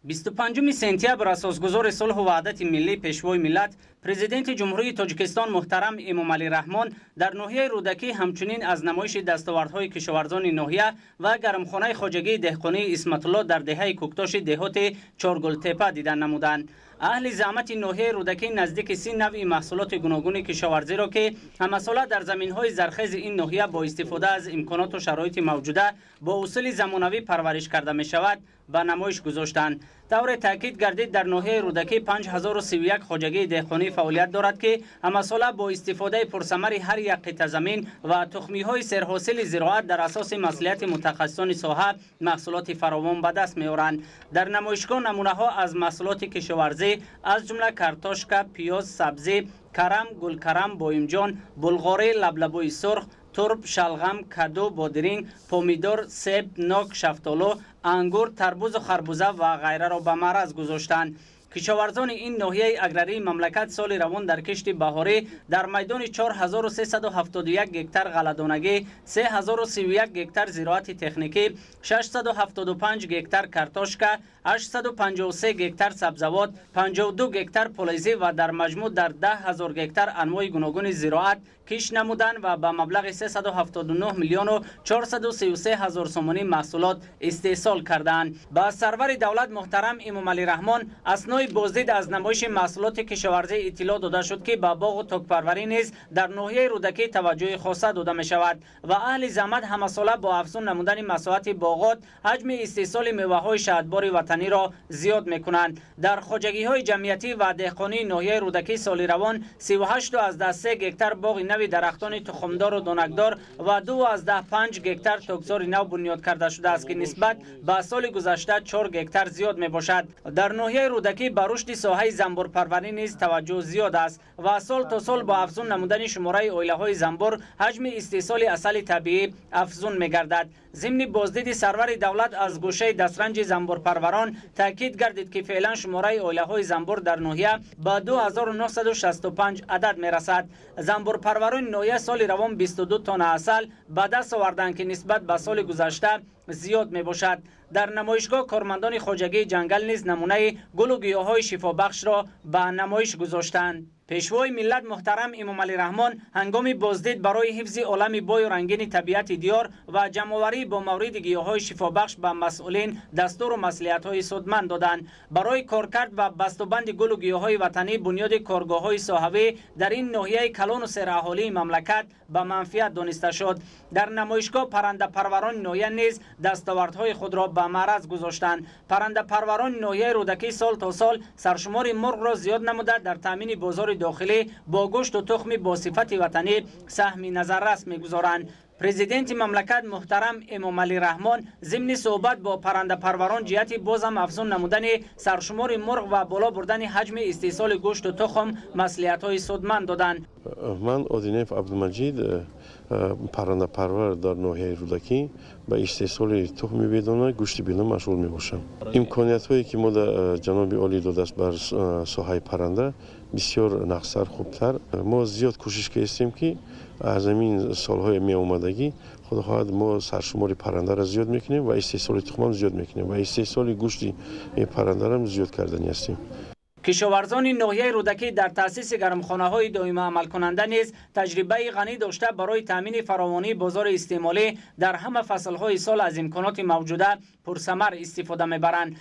25 сентябр асосгузори сулҳу ваҳдати миллӣ, Пешвои миллат, Президенти Ҷумҳурии Тоҷикистон муҳтарам Эмомалӣ Раҳмон дар ноҳияи Рӯдакӣ ҳамчунин аз намоиши дастовардҳои кишоварзони ноҳия ва гармхонаи хоҷагии деҳқонии Исматулло дар деҳаи Кӯктоши деҳоти Чоргултепа дидан намуданд. Аҳли заҳмати ноҳияи Рӯдакӣ наздики 30 навъи маҳсулоти гуногуни кишоварзиро, ки ҳамасола дар заминҳои зархези ин ноҳия бо истифода аз имконоту шароити мавҷуда бо усули замонавӣ парвариш карда мешавад, ба намоиш гузоштанд. Тавре таъкид гардид, дар ноҳияи Рӯдакӣ 5031 хоҷагии деҳқонӣ фаъолият дорад, ки ҳамасола бо истифодаи пурсамари ҳар як қитъа замин ва тухмиҳои серҳосили зироат дар асоси маслиҳати мутахассисони соҳа маҳсулоти фаровон ба даст меоранд. Дар намоишгоҳ намунаҳо аз маҳсулоти кишоварзӣ аз ҷумла картошка, пиёз, сабзӣ, карам, гулкарам, боимҷон, булғорӣ, лаблабӯи сурх, турб, шалғам, каду, бодиринг, помидор, себ, нок, шафтолу, ангур, тарбузу харбуза ва ғайраро ба маъраз гузоштанд. Кишоварзони ин ноҳияи аграрии мамлакат соли равон дар кишти баҳорӣ дар майдони 4371 гектар ғалладонагӣ, 3031 гектар зироати техникӣ, 675 гектар картошка, 853 гектар сабзавот, 52 гектар полезӣ ва дар маҷмӯъ дар 10 000 гектар анвои гуногуни зироат кишт намуданд ва ба маблағи 379 миллиону 433 ҳазор сомонӣ маҳсулот истеҳсол кардаанд. Ба сарвари давлат муҳтарам Эмомалӣ Раҳмон аснои боздид аз намоиши маҳсулоти кишоварзӣ иттилоъ дода шуд, ки ба боғу токпарварӣ низ дар ноҳияи Рӯдакӣ таваҷҷӯҳи хоса дода мешавад ва аҳли заҳмат ҳамасола бо афзун намудани масоҳати боғот ҳаҷми истеҳсоли меваҳои шаҳдбори ватаниро зиёд мекунанд. Дар хоҷагиҳои ҷамъиятӣ ва деҳқонии ноҳияи Рӯдакӣ соли равон 38,3 гектар боғи нави дарахтони тухмдору донакдор ва 2,5 гектар токзори нав бунёд карда шудааст, ки нисбат ба соли гузашта 4 гектар зиёд мебошад. Дар ноҳияи Рӯдакӣ ба рушди соҳаи занбурпарварӣ низ таваҷҷӯҳ зиёд аст ва сол то сол бо афзун намудани шумораи оилаҳои занбур ҳаҷми истеҳсоли асали табиӣ афзун мегардад. Зимни боздиди сарвари давлат аз гӯшаи дастранҷи занбурпарварон таъкид гардид, ки феълан шумораи оилаҳои занбур дар ноҳия ба 2965 адад мерасад. Занбурпарварони ноҳия соли равон 22 тонна асал ба даст оварданд, ки нисбат ба соли гузашта зиёд мебошад. Дар намоишгоҳ кормандони хоҷагии ҷангал низ намунаи гулу гиёҳҳои шифобахшро ба намоиш гузоштанд. Пешвои миллат муҳтарам Эмомалӣ Раҳмон ҳангоми боздид барои ҳифзи олами бою рангини табиати диёр ва ҷамъоварӣ бо мавриди гиёҳҳои шифобахш ба масъулин дастуру маслиҳатҳои судманд доданд. Барои коркард ва бастубанди гулу гиёҳҳои ватанӣ бунёди коргоҳҳои соҳавӣ дар ин ноҳияи калону сераҳолии мамлакат ба манфиат дониста шуд. Дар намоишгоҳ паррандапарварони ноҳия низ дастовардҳои худро ба маъраз гузоштанд. Паррандапарварони ноҳияи Рӯдакӣ сол то сол саршумори мурғро зиёд намуда дар таъмини бозори бозори дохилӣ бо гӯшту тухми бо сифати ватанӣ саҳми назаррас мегузоранд. Президенти мамлакат муҳтарам Эмомалӣ Раҳмон зимни суҳбат бо паррандапарварон ҷиҳати бозам афзун намудани саршумори мурғ ва боло бурдани ҳаҷми истеҳсоли гӯшту тухм маслиҳатҳои судманд доданд. Ман Одинев Абдумаҷид, паррандапарвар дар ноҳияи Рӯдакӣ, ба истеҳсоли тухми бедона, гӯшти бедона машғул мебошам. Имкониятҳое ки мо ҷаноби олӣ додааст бар соҳаи парранда бисёр нақстар, хубтар. Мо зиёд кӯшиш кардем, ки аз ҳамин солҳои меомадагӣ, худо хоҳад, мо саршумори паррандаро зиёд мекунем ва истеҳсоли тухмам зиёд мекунем ва истеҳсоли гӯшти паррандарам зиёд кардани ҳастем. Кишоварзони ноҳияи Рӯдакӣ дар таъсиси гармхонаҳои доима амалкунанда низ таҷрибаи ғанӣ дошта, барои таъмини фаровонии бозори истеъмолӣ дар ҳама фаслҳои сол аз имконоти мавҷуда пурсамар истифода мебаранд.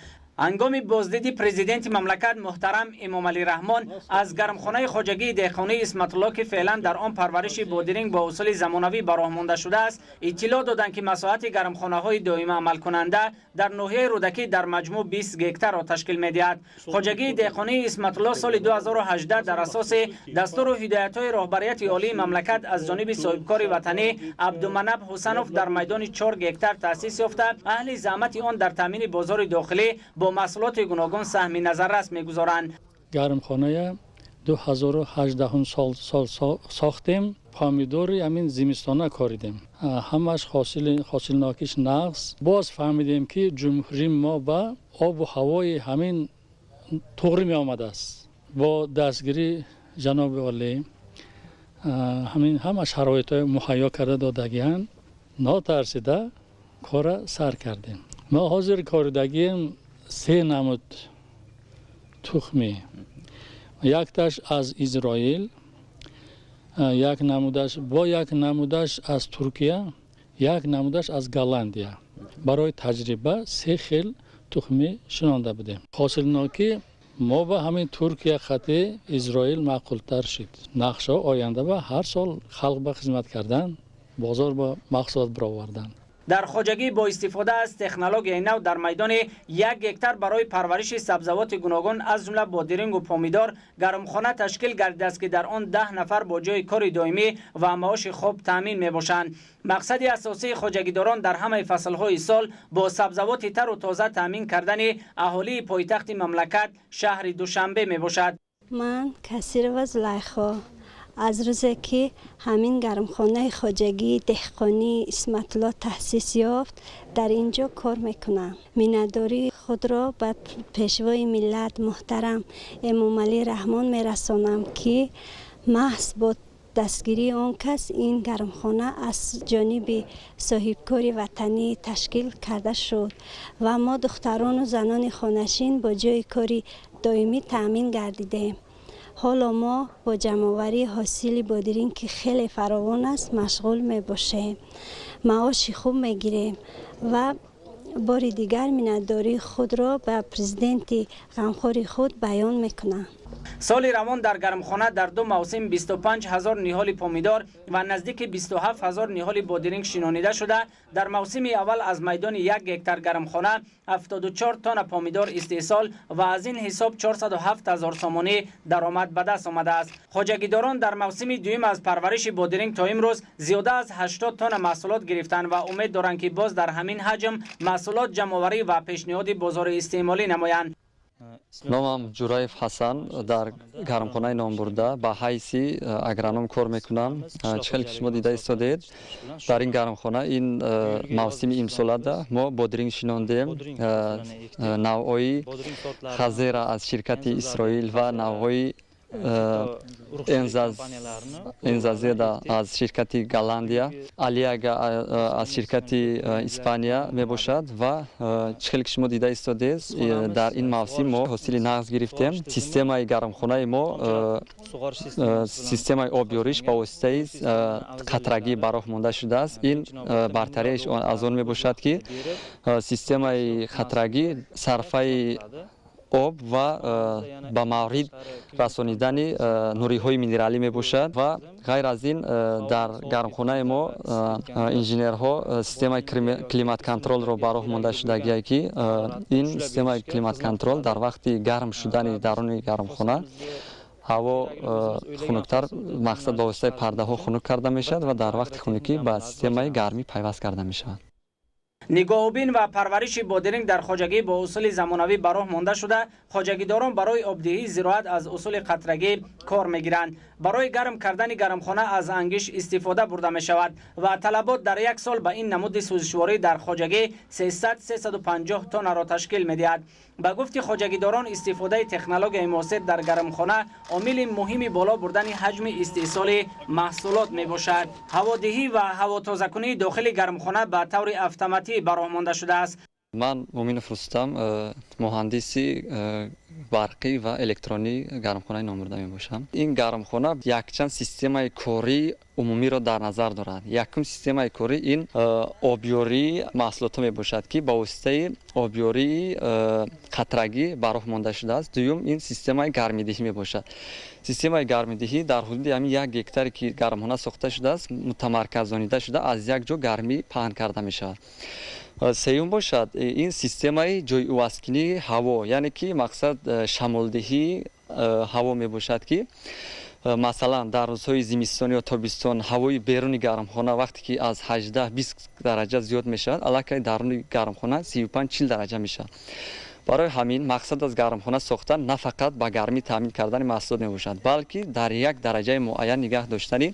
Ҳангоми боздиди президенти мамлакат муҳтарам Эмомалӣ Раҳмон аз гармхонаи хоҷагии деҳқонии Исматулло, ки феълан дар он парвариши бодиринг бо усули замонавӣ ба роҳ монда шудааст, иттилоъ доданд, ки масоҳати гармхонаҳои доима амалкунанда дар ноҳияи Рӯдакӣ дар маҷмӯъ 20 гектарро ташкил медиҳад. Хоҷагии деҳқонии Исматулло соли 2018 дар асоси дастуру ҳидоятҳои роҳбарияти олии мамлакат аз ҷониби соҳибкори ватанӣ Абдуманаб Ҳусанов дар майдони 4 гектар таъсис ёфта, аҳли заҳмати он дар таъмини бозори дохилӣ бо маҳсулоти гуногун саҳми назаррас мегузоранд. Гармхоная 2018 сол сохтем. Помидори ҳамин зимистона коридем, ҳамаш ҳосилнокиш нағз. Боз фаҳмидем, ки ҷумҳурии мо ба обу ҳавои ҳамин туғри меомадааст. Бо дастгирии ҷаноби олӣ ҳамин ҳама шароитҳои муҳайё карда додагианд, нотарсида кора сар кардем. Мо ҳозир коридагием се намуд тухмӣ: якташ аз Изроил, як намудаш бо як намудаш аз Туркия, як намудаш аз Голландия. Барои таҷриба се хел тухмӣ шинонда будем. Ҳосилнокӣ мо ба ҳамин Туркия хати Изроил маъқултар шуд. Нақшао оянда ба ҳар сол халқ ба хизмат кардан, бозор ба маҳсулот баровардан. Дар хоҷагӣ бо истифода аз технологияи нав дар майдони 1 гектар барои парвариши сабзавоти гуногун, аз ҷумла бодирингу помидор, гармхона ташкил гардидааст, ки дар он 10 нафар бо ҷои кори доимӣ ва маоши хуб таъмин мебошанд. Мақсади асосии хоҷагидорон дар ҳамаи фаслҳои сол бо сабзавоти тару тоза таъмин кардани аҳолии пойтахти мамлакат, шаҳри Душанбе мебошад. Ман Касирова Зулайхо. Аз рӯзе ки ҳамин гармхонаи хоҷагии деҳқонии Исматулло таъсис ёфт, дар ин ҷо кор мекунам. Миннатдории худро ба пешвои миллат муҳтарам Эмомалӣ Раҳмон мерасонам, ки маҳз бо дастгирии он кас ин гармхона аз ҷониби соҳибкори ватанӣ ташкил карда шуд ва мо духтарону занони хонашин бо ҷои кори доимӣ таъмин гардидем. Ҳоло мо бо ҷамъоварии ҳосили бодиринг, ки хеле фаровон аст, машғул мебошем, маоши хуб мегирем ва бори дигар миннатдории худро ба президенти ғамхори худ баён мекунам. Соли равон дар гармхона дар ду мавсим 25 ҳазор ниҳоли помидор ва наздики 27 ҳазор ниҳоли бодиринг шинонида шуда, дар мавсими аввал аз майдони 1 гектар гармхона 74 тонна помидор истеҳсол ва аз ин ҳисоб 407 ҳазор сомонӣ даромад ба даст омадааст. Хоҷагидорон дар мавсими дуюм аз парвариши бодиринг то имрӯз зиёда аз 80 тонна маҳсулот гирифтанд ва умед доранд, ки боз дар ҳамин ҳаҷм маҳсулот ҷамъоварӣ ва пешниҳоди бозори истеъмолӣ намоянд. Номам Ҷураев Ҳасан, дар гармхонаи номбурда ба ҳайси агроном кор мекунам. Чӣ хеле ки шумо дида истодед, дар ин гармхона ин мавсими имсолада мо бодиринг шинондем, навъҳои хазера аз ширкати Исроил ва навъҳои Энзазеда аз ширкати Голландия, Алиага аз ширкати Испания мебошад. Ва чӣ хеле ки шумо дида истодед, дар ин мавсим мо ҳосили нағз гирифтем. Системаи гармхонаи мо, системаи обёриш ба воситаи қатрагӣ ба роҳ монда шудааст. Ин бартариаш аз он мебошад, ки системаи қатрагӣ сарфаи об ва ба маврид расонидани нуриҳои минералӣ мебошад. Ва ғайр аз ин, дар гармхонаи мо инженерҳо системаи климат-контролро ба роҳ монда шудагие, ки ин системаи климат-контрол дар вақти гарм шудани даруни гармхона Ҳаво хунуктар, мақсад ба воситаи пардаҳо хунук карда мешавад ва дар вақти хунукӣ ба системаи гармӣ пайваст карда мешавад. Нигоҳубин ва парвариши бодиринг дар хоҷагӣ бо усули замонавӣ ба роҳ монда шуда, хоҷагидорон барои обдиҳии зироат аз усули қатрагӣ кор мегиранд. Барои гарм кардани гармхона аз ангиш истифода бурда мешавад ва талабот дар як сол ба ин намуди сӯзишворӣ дар хоҷагӣ 300-350 тоннаро ташкил медиҳад. Ба гуфти хоҷагидорон, истифодаи технологияи муосир дар гармхона омили муҳими боло бурдани ҳаҷми истеҳсоли маҳсулот мебошад. Ҳаводиҳӣ ва ҳавотозакунии дохили гармхона ба таври автоматӣ ба роҳ монда шудааст. Ман Муминов Рустам, муҳандиси барқӣ ва электронии гармхонаи номбурда мебошам. Ин гармхона якчанд системаи кории умумиро дар назар дорад. Якум системаи корӣ ин обёрии маҳсулотҳо мебошад, ки ба воситаи обёрии қатрагӣ ба роҳ монда шудааст. Дуюм ин системаи гармидиҳӣ мебошад. Системаи гармидиҳӣ дар ҳудуди ҳамин як гектаре ки гармхона сохта шудааст, мутамарказонида шуда, аз як ҷо гармӣ паҳн карда мешавад. Сеюм бошад ин системаи ҷойивазкунии ҳаво, яъне ки мақсад шамолдиҳии ҳаво мебошад, ки масалан дар рӯзҳои зимистон ё тобистон ҳавои беруни гармхона вақте ки аз 18-20 дараҷа зиёд мешавад, аллакай даруни гармхона 35-40 дараҷа мешавад. Барои ҳамин мақсад аз гармхона сохтан на фақат ба гармӣ таъмин кардани маҳсулот мебошад, балки дар як дараҷаи муайян нигаҳ доштани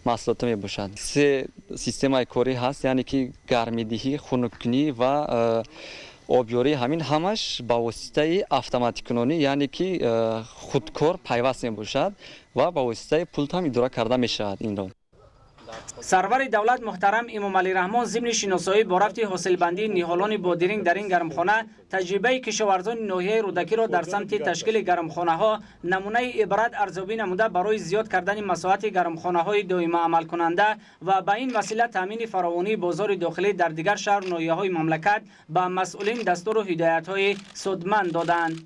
маҳсулотҳо мебошад. Се системаи корӣ ҳаст, яъне ки гармидиҳӣ, хунуккунӣ ва обёрӣ. Ҳамин ҳамаш ба воситаи автоматикунонӣ, яъне ки худкор пайваст мебошад ва ба воситаи пулт ҳам идора карда мешавад инро. Сарвари давлат муҳтарам Эмомалӣ Раҳмон зимни шиносоӣ бо рафти ҳосилбандии ниҳолони бодиринг дар ин гармхона таҷрибаи кишоварзони ноҳияи Рӯдакиро дар самти ташкили гармхонаҳо намунаи ибрат арзёбӣ намуда, барои зиёд кардани масоҳати гармхонаҳои доима амалкунанда ва ба ин васила таъмини фаровонии бозори дохилӣ дар дигар шаҳру ноҳияҳои мамлакат ба масъулин дастуру ҳидоятҳои судманд доданд.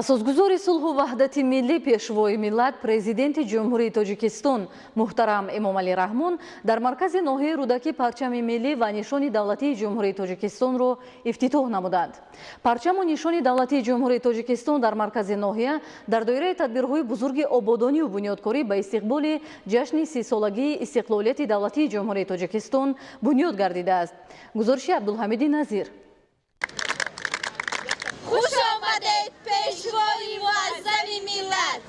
Асосгузори сулҳу ваҳдати миллӣ, Пешвои миллат, Президенти Ҷумҳурии Тоҷикистон муҳтарам Эмомалӣ Раҳмон дар маркази ноҳияи Рӯдакӣ парчами миллӣ ва нишони давлатии Ҷумҳурии Тоҷикистонро ифтитоҳ намуданд. Парчаму нишони давлатии Ҷумҳурии Тоҷикистон дар маркази ноҳия дар доираи тадбирҳои бузурги ободонию бунёдкорӣ ба истиқболи ҷашни 30-солагии истиқлолияти давлатии Ҷумҳурии Тоҷикистон бунёд гардидааст. Гузориши Абдулҳамиди Назир. Хуш омадед, пешвои муаззами миллат!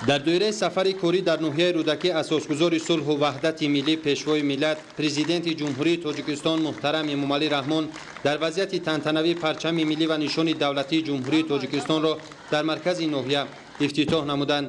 Дар доираи сафари корӣ дар ноҳияи Рӯдакӣ асосгузори сулҳу ваҳдати миллӣ, Пешвои миллат, Президенти Ҷумҳурии Тоҷикистон муҳтарам Эмомалӣ Раҳмон дар вазъияти тантанавӣ парчами миллӣ ва нишони давлатии Ҷумҳурии Тоҷикистонро дар маркази ноҳия ифтитоҳ намуданд.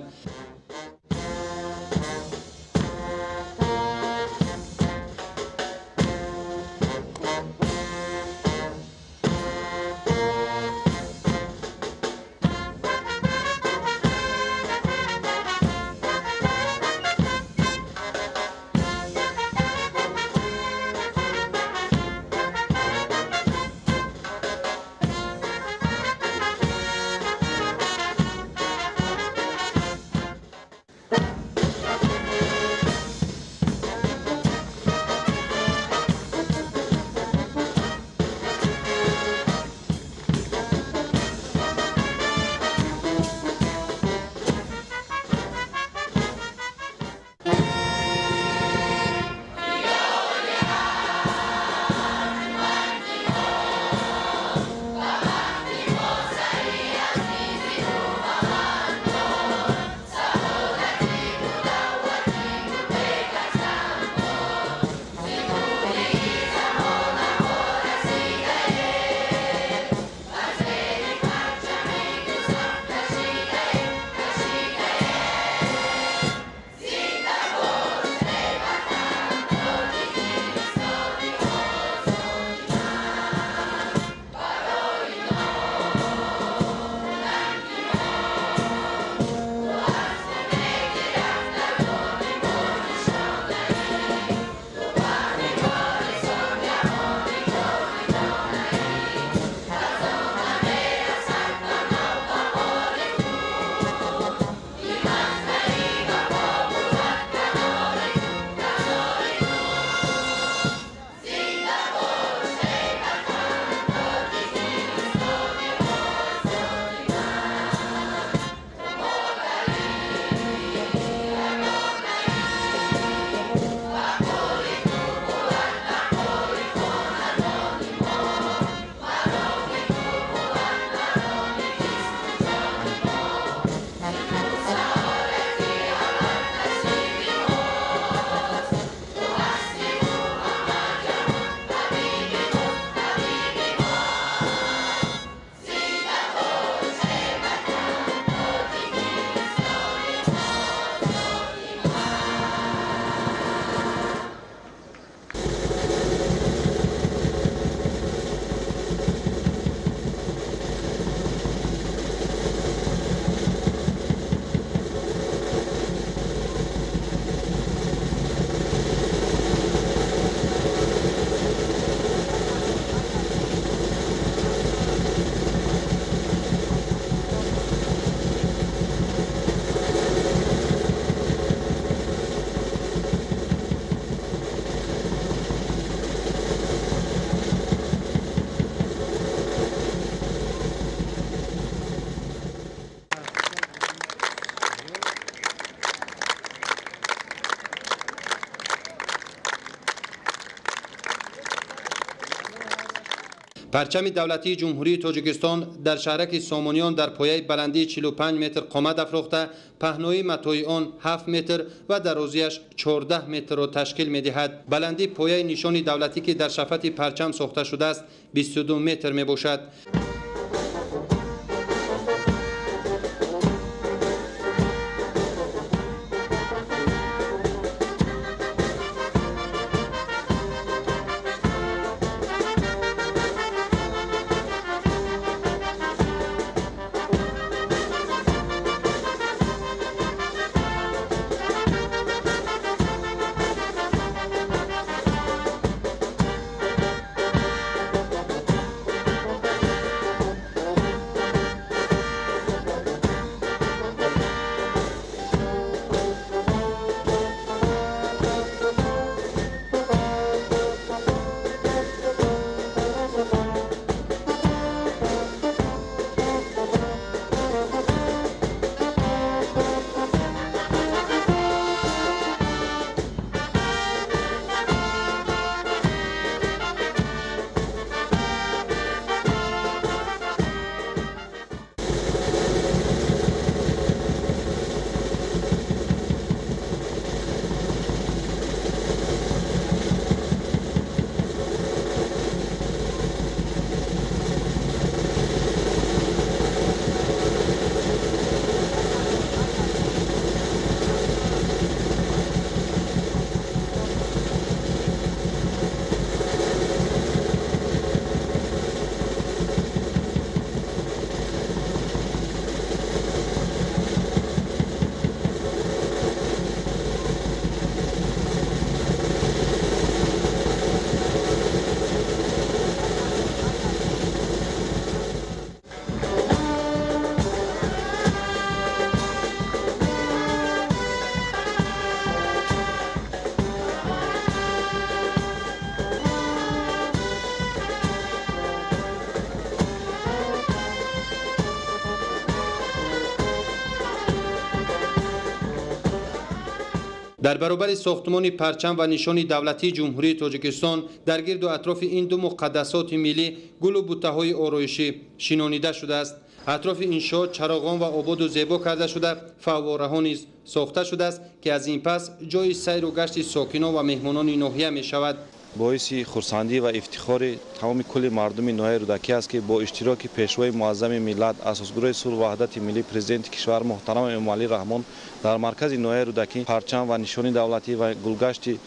Парчами давлатии Ҷумҳурии Тоҷикистон дар шаҳраки Сомониён дар пояи баландии 45 метр қомат афрохта, паҳнои матои он 7 метр ва дарозиаш 14 метрро ташкил медиҳад. Баландии пояи нишони давлатӣ, ки дар шафати парчам сохта шудааст, 22 метр мебошад. Дар баробари сохтмони парчам ва нишони давлатии Ҷумҳурии Тоҷикистон дар гирду атрофи ин ду муқаддасоти миллӣ гулу буттаҳои ороишӣ шинонида шудааст. Атрофи иншоот чароғон ва ободу зебо карда шуда, фаввораҳо низ сохта шудааст, ки аз ин пас ҷои сайру гашти сокинон ва меҳмонони ноҳия мешавад. Боиси хурсандӣ ва ифтихори тамоми кулли мардуми ноҳияи Рӯдакӣ аст, ки бо иштироки пешвои муаззами миллат, асосгузори сулҳу ваҳдати миллӣ, президенти кишвар муҳтарам Эмомалӣ Раҳмон дар маркази ноҳияи Рӯдакӣ парчам ва нишони давлатӣ ва гулгашти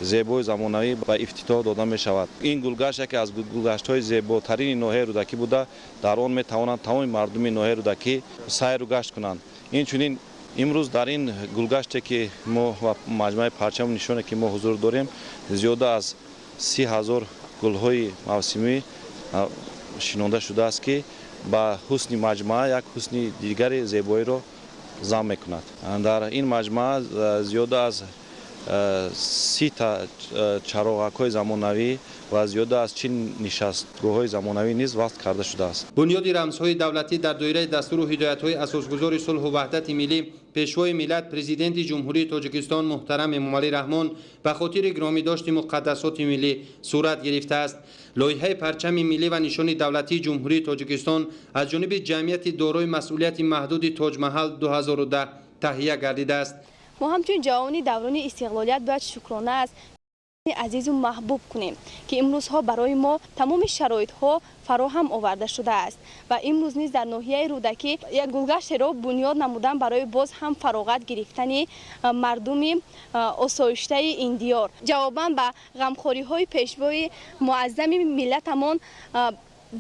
зебои замонавӣ ба ифтитоҳ дода мешавад. Ин гулгашт яке аз гулгаштҳои зеботарини ноҳияи Рӯдакӣ буда, дар он метавонанд тамоми мардуми ноҳияи Рӯдакӣ сайру гашт кунанд. Инчунин имрӯз дар ин гулгаште, ки мо ва маҷмӯаи парчаму нишоне, ки мо ҳузур дорем, зиёда аз 30 000 гулҳои мавсимӣ шинонда шудааст, ки ба ҳусни маҷмӯа як ҳусни дигари зебоиро зам мекунад. Дар ин маҷмӯа зиёда аз 30 та чароғакҳои замонавӣ ва зиёда аз 40 нишастгоҳҳои замонавӣ низ васл карда шудааст. Бунёди рамзҳои давлатӣ дар доираи дастуру ҳидоятҳои асосгузори сулҳу ваҳдати миллӣ, пешвои миллат, президенти Ҷумҳурии Тоҷикистон муҳтарам Эмомалӣ Раҳмон ба хотири гиромидошти муқаддасоти миллӣ сурат гирифтааст. Лоиҳаи парчами миллӣ ва нишони давлатии Ҷумҳурии Тоҷикистон аз ҷониби ҷамъияти дорои масъулияти маҳдуди Тоҷмаҳал 2010 таҳия гардидааст. Мо ҳамчун ҷавони даврони истиқлолият бояд шукрона аз азизу маҳбуб кунем, ки имрӯзҳо барои мо тамоми шароитҳо фароҳам оварда шудааст ва имрӯз низ дар ноҳияи Рӯдакӣ як гулгаштеро бунёд намудан барои боз ҳам фароғат гирифтани мардуми осоиштаи ин диёр. Ҷавобан ба ғамхориҳои пешвои муаззами миллатамон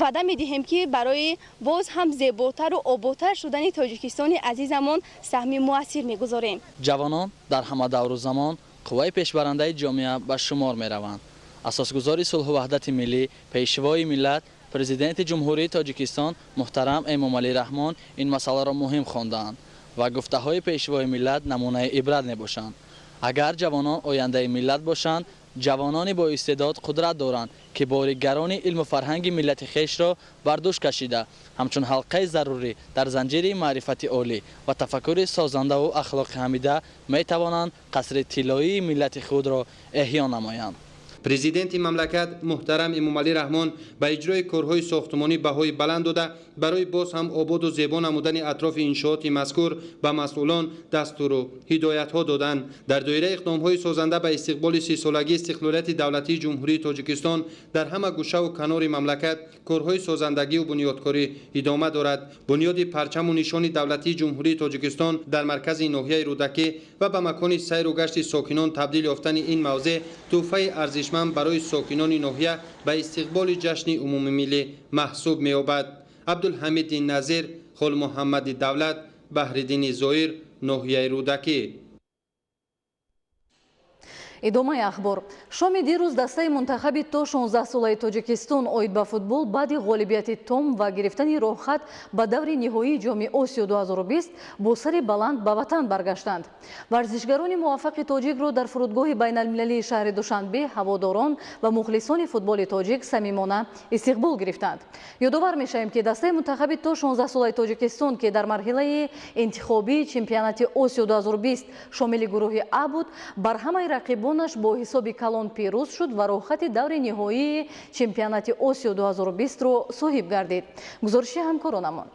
ваъда медиҳем, ки барои боз ҳам зеботару оботар шудани Тоҷикистони азизамон саҳми муассир мегузорем. Ҷавонон дар ҳама давру замон қувваи пешбарандаи ҷомеа ба шумор мераванд. Асосгузори сулҳу ваҳдати миллӣ, пешвои миллат, президенти Ҷумҳурии Тоҷикистон муҳтарам Эмомалӣ Раҳмон ин масъаларо муҳим хондаанд ва гуфтаҳои пешвои миллат намунаи ибрат мебошанд. Агар ҷавонон ояндаи миллат бошанд, ҷавонони бо истеъдод қудрат доранд, ки бори гарони илму фарҳанги миллати хешро бар дӯш кашида, ҳамчун ҳалқаи зарурӣ дар занҷири маърифати олӣ ва тафаккури созандаву ахлоқи ҳамида метавонанд қасри тиллоии миллати худро эҳё намоянд. Президенти мамлакат муҳтарам Эмомалӣ Раҳмон ба иҷрои корҳои сохтмонӣ баҳои баланд дода, барои боз ҳам ободу зебо намудани атрофи иншооти мазкур ба масъулон дастуру ҳидоятҳо доданд. Дар доираи иқдомҳои созанда ба истиқболи 30-солагии истиқлолияти давлатии Ҷумҳурии Тоҷикистон дар ҳама гӯшаву канори мамлакат корҳои созандагию бунёдкорӣ идома дорад. Бунёди парчаму нишони давлатии Ҷумҳурии Тоҷикистон дар маркази ноҳияи Рӯдакӣ ва ба макони сайру гашти сокинон табдил ёфтани ин мавзеъ тӯҳфаи арзишманд барои сокинони ноҳия ба истиқболи ҷашни умумимиллӣ маҳсуб меёбад. Абдулҳамиди Назир, Холмуҳаммади Давлат, Баҳриддини Зоир, ноҳияи Рӯдакӣ. Идомаи ахбор. Шоми дирӯз дастаи мунтахаби то 16-солаи Тоҷикистон оид ба футбол баъди ғолибияти том ва гирифтани роҳхат ба даври ниҳоии Ҷоми Осиё 2020 бо сари баланд ба ватан баргаштанд. Варзишгарони муваффақи тоҷикро дар фурудгоҳи байналмилалии шаҳри Душанбе ҳаводорон ва мухлисони футболи тоҷик самимона истиқбол гирифтанд. Ёдовар мешавем, ки дастаи мунтахаби то 16-солаи Тоҷикистон, ки дар марҳилаи интихобии чемпионати Осиё 2020 шомили гурӯҳи А буд, бар ҳамаи рақибон бо ҳисоби калон пирӯз шуд ва роҳхати даври ниҳоии чемпионати Осиё 2020-ро соҳиб гардид. Гузориши ҳамкоронамон.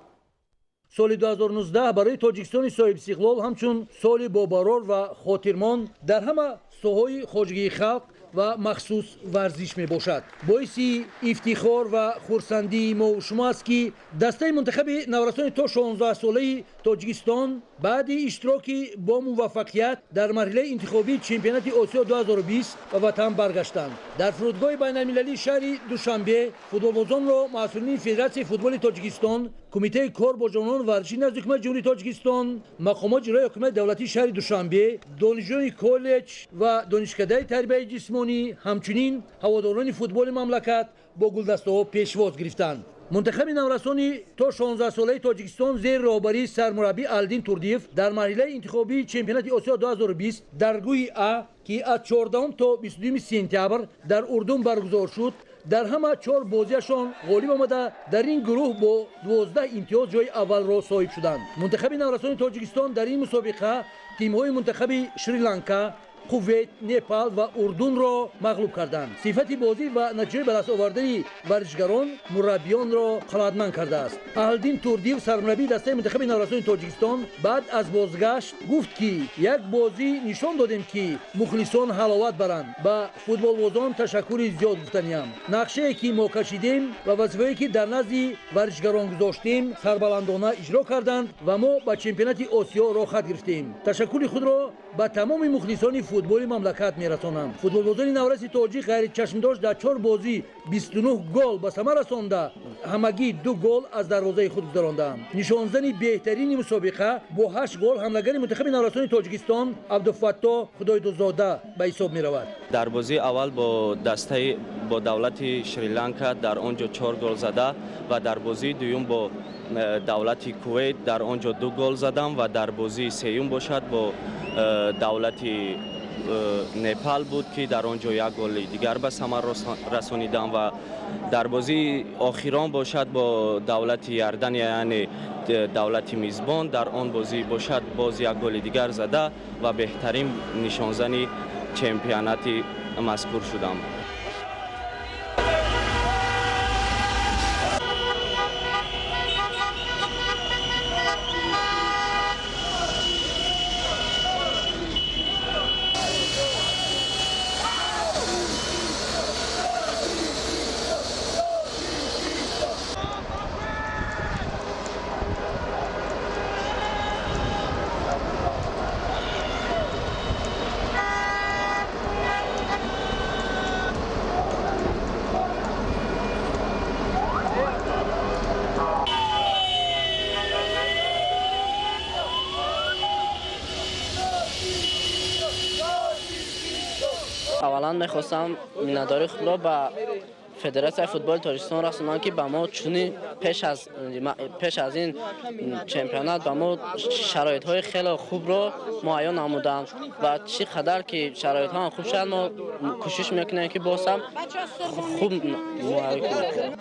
Соли 2019 барои Тоҷикистони соҳибистиқлол ҳамчун соли бобарор ва хотирмон дар ҳама соҳаҳои хоҷагии халқ ва махсус варзиш мебошад. Боиси ифтихор ва хурсандии мо шумо аст, ки дастаи мунтахаби наврасони то 16-солаи Тоҷикистон баъди иштироки бо муваффақият дар марҳилаи интихобии чемпионати Осиё 2020 ба ватан баргаштанд. Дар фурудгоҳи байналмилалии шаҳри Душанбе футболбозонро масъулини Федератсияи футболи Тоҷикистон, Кумитаи кор бо ҷавонон варзиши назди ҳукумати Ҷумҳурии Тоҷикистон, мақомоти иҷроияи ҳукумати давлатии шаҳри Душанбе, донишҷӯёни коллеҷ ва донишкадаи тарбияи ҷисмонӣ, ҳамчунин ҳаводорони футболи мамлакат бо гулдастаҳо пешвоз гирифтанд. Мунтахаби наврасони то 16-солаи Тоҷикистон зери роҳбарии сармураббӣ Алдин Турдиев дар марҳилаи интихобии чемпионати Осиё 2020 дар гурӯҳи А, ки аз 14 то 22 сентябр дар Урдун баргузор шуд, дар ҳама 4 бозиашон ғолиб омада, дар ин гурӯҳ бо 12 имтиёз ҷои аввалро соҳиб шуданд. Мунтахаби наврасони Тоҷикистон дар ин мусобиқа тимҳои мунтахаби Шри-Ланка, Кувейт, Непал ва Урдунро мағлуб карданд. Сифати бозӣ ва натиҷаи ба даст овардани варзишгарон мураббиёнро қаноатманд кардааст. Аҳлиддин Турдиев, сармураббии дастаи мунтахаби наврасони Тоҷикистон, баъд аз бозгашт гуфт, ки як бозӣ нишон додем, ки мухлисон ҳаловат баранд. Ба футболбозон ташаккури зиёд гуфтаниям. Нақшае, ки мо кашидем ва вазифае, ки дар назди варзишгарон гузоштем, сарбаландона иҷро карданд ва мо ба чемпионати Осиё роҳхат гирифтем. Ташаккури худро ба тамоми мухлисони футболи мамлакат мерасонам. Футболбозони навраси тоҷик ғайричашмдошт дар 4 бозӣ 29 гол ба самар расонда, ҳамагӣ 2 гол аз дарвозаи худ гузарондаанд. Нишонзани беҳтарини мусобиқа бо 8 гол ҳамлагари мунтахаби наврасони Тоҷикистон Абдуфаттоҳ Худойдузода ба ҳисоб меравад. Дар бозии аввал бо дастаи бо давлати Шри-Ланка дар он ҷо 4 гол зада ва дар бозии дуюм бо давлати Кувейт дар он ҷо 2 гол задам ва дар бозии сеюм бошад бо давлати Непал буд, ки дар он ҷо 1 голи дигар ба самар расонидам ва дар бозии охирон бошад бо давлати Иордания, яъне давлати мизбон, дар он бозӣ бошад боз 1 голи дигар зада ва беҳтарин нишонзани чемпионати мазкур шудам. Аввалан мехостам миннатдории худро ба Федератсияи футболи Тоҷикистон расонам, ки ба мо чунин пеш аз ин чемпионат ба мо шароитҳои хеле хубро муайян намуданд ва чӣ қадар ки шароитҳо хуб шавад, мо кӯшиш мекунем, ки боз ҳам хуб муайян кунем.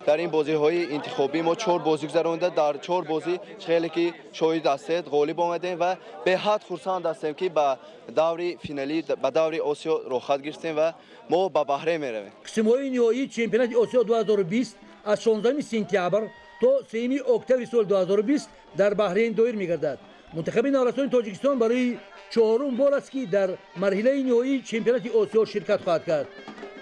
Дар ин бозиҳои интихобӣ мо 4 бозӣ гузаронда, дар 4 бозӣ хеле ки шоҳид ҳастед ғолиб омадем ва беҳад хурсанд ҳастем, ки ба даври финалӣ, ба даври Осиё роҳхат гирифтем ва мо ба Баҳрейн меравем. Қисмҳои ниҳоии чемпионати Осиё 2020 аз 16 сентябр то 3 октябри соли 2020 дар Баҳрейн доир мегардад. Мунтахаби наврасони Тоҷикистон барои чорум бор аст, ки дар марҳилаи ниҳоии чемпионати Осиё ширкат хоҳад кард.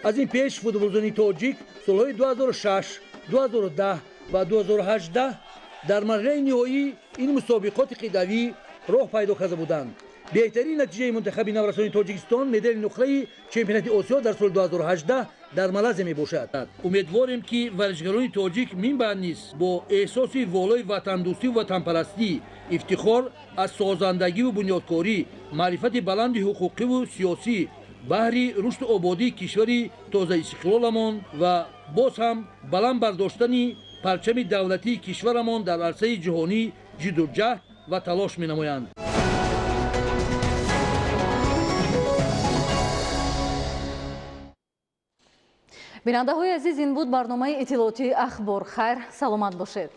Аз ин пеш футболбозони тоҷик солҳои 2006, 2010 ва 2018 дар марҳилаи ниҳоии ин мусобиқоти қитъавӣ роҳ пайдо карда буданд. Беҳтарин натиҷаи мунтахаби наврасони Тоҷикистон медали нуқраи чемпионати Осиё дар соли 2018 дар Малайзия мебошад. Умедворем, ки варзишгарони тоҷик минбаъд низ бо эҳсоси волои ватандӯстию ватанпарастӣ, ифтихор аз созандагиву бунёдкорӣ, маърифати баланди ҳуқуқиву сиёсӣ баҳри рушду ободии кишвари тозаистиқлоламон ва боз ҳам баланд бардоштани парчами давлатии кишварамон дар арсаи ҷаҳонӣ ҷидду ҷаҳд ва талош менамоянд. Бинандаҳои азиз, ин буд барномаи иттилоотии Ахбор. Хайр, саломат бошед.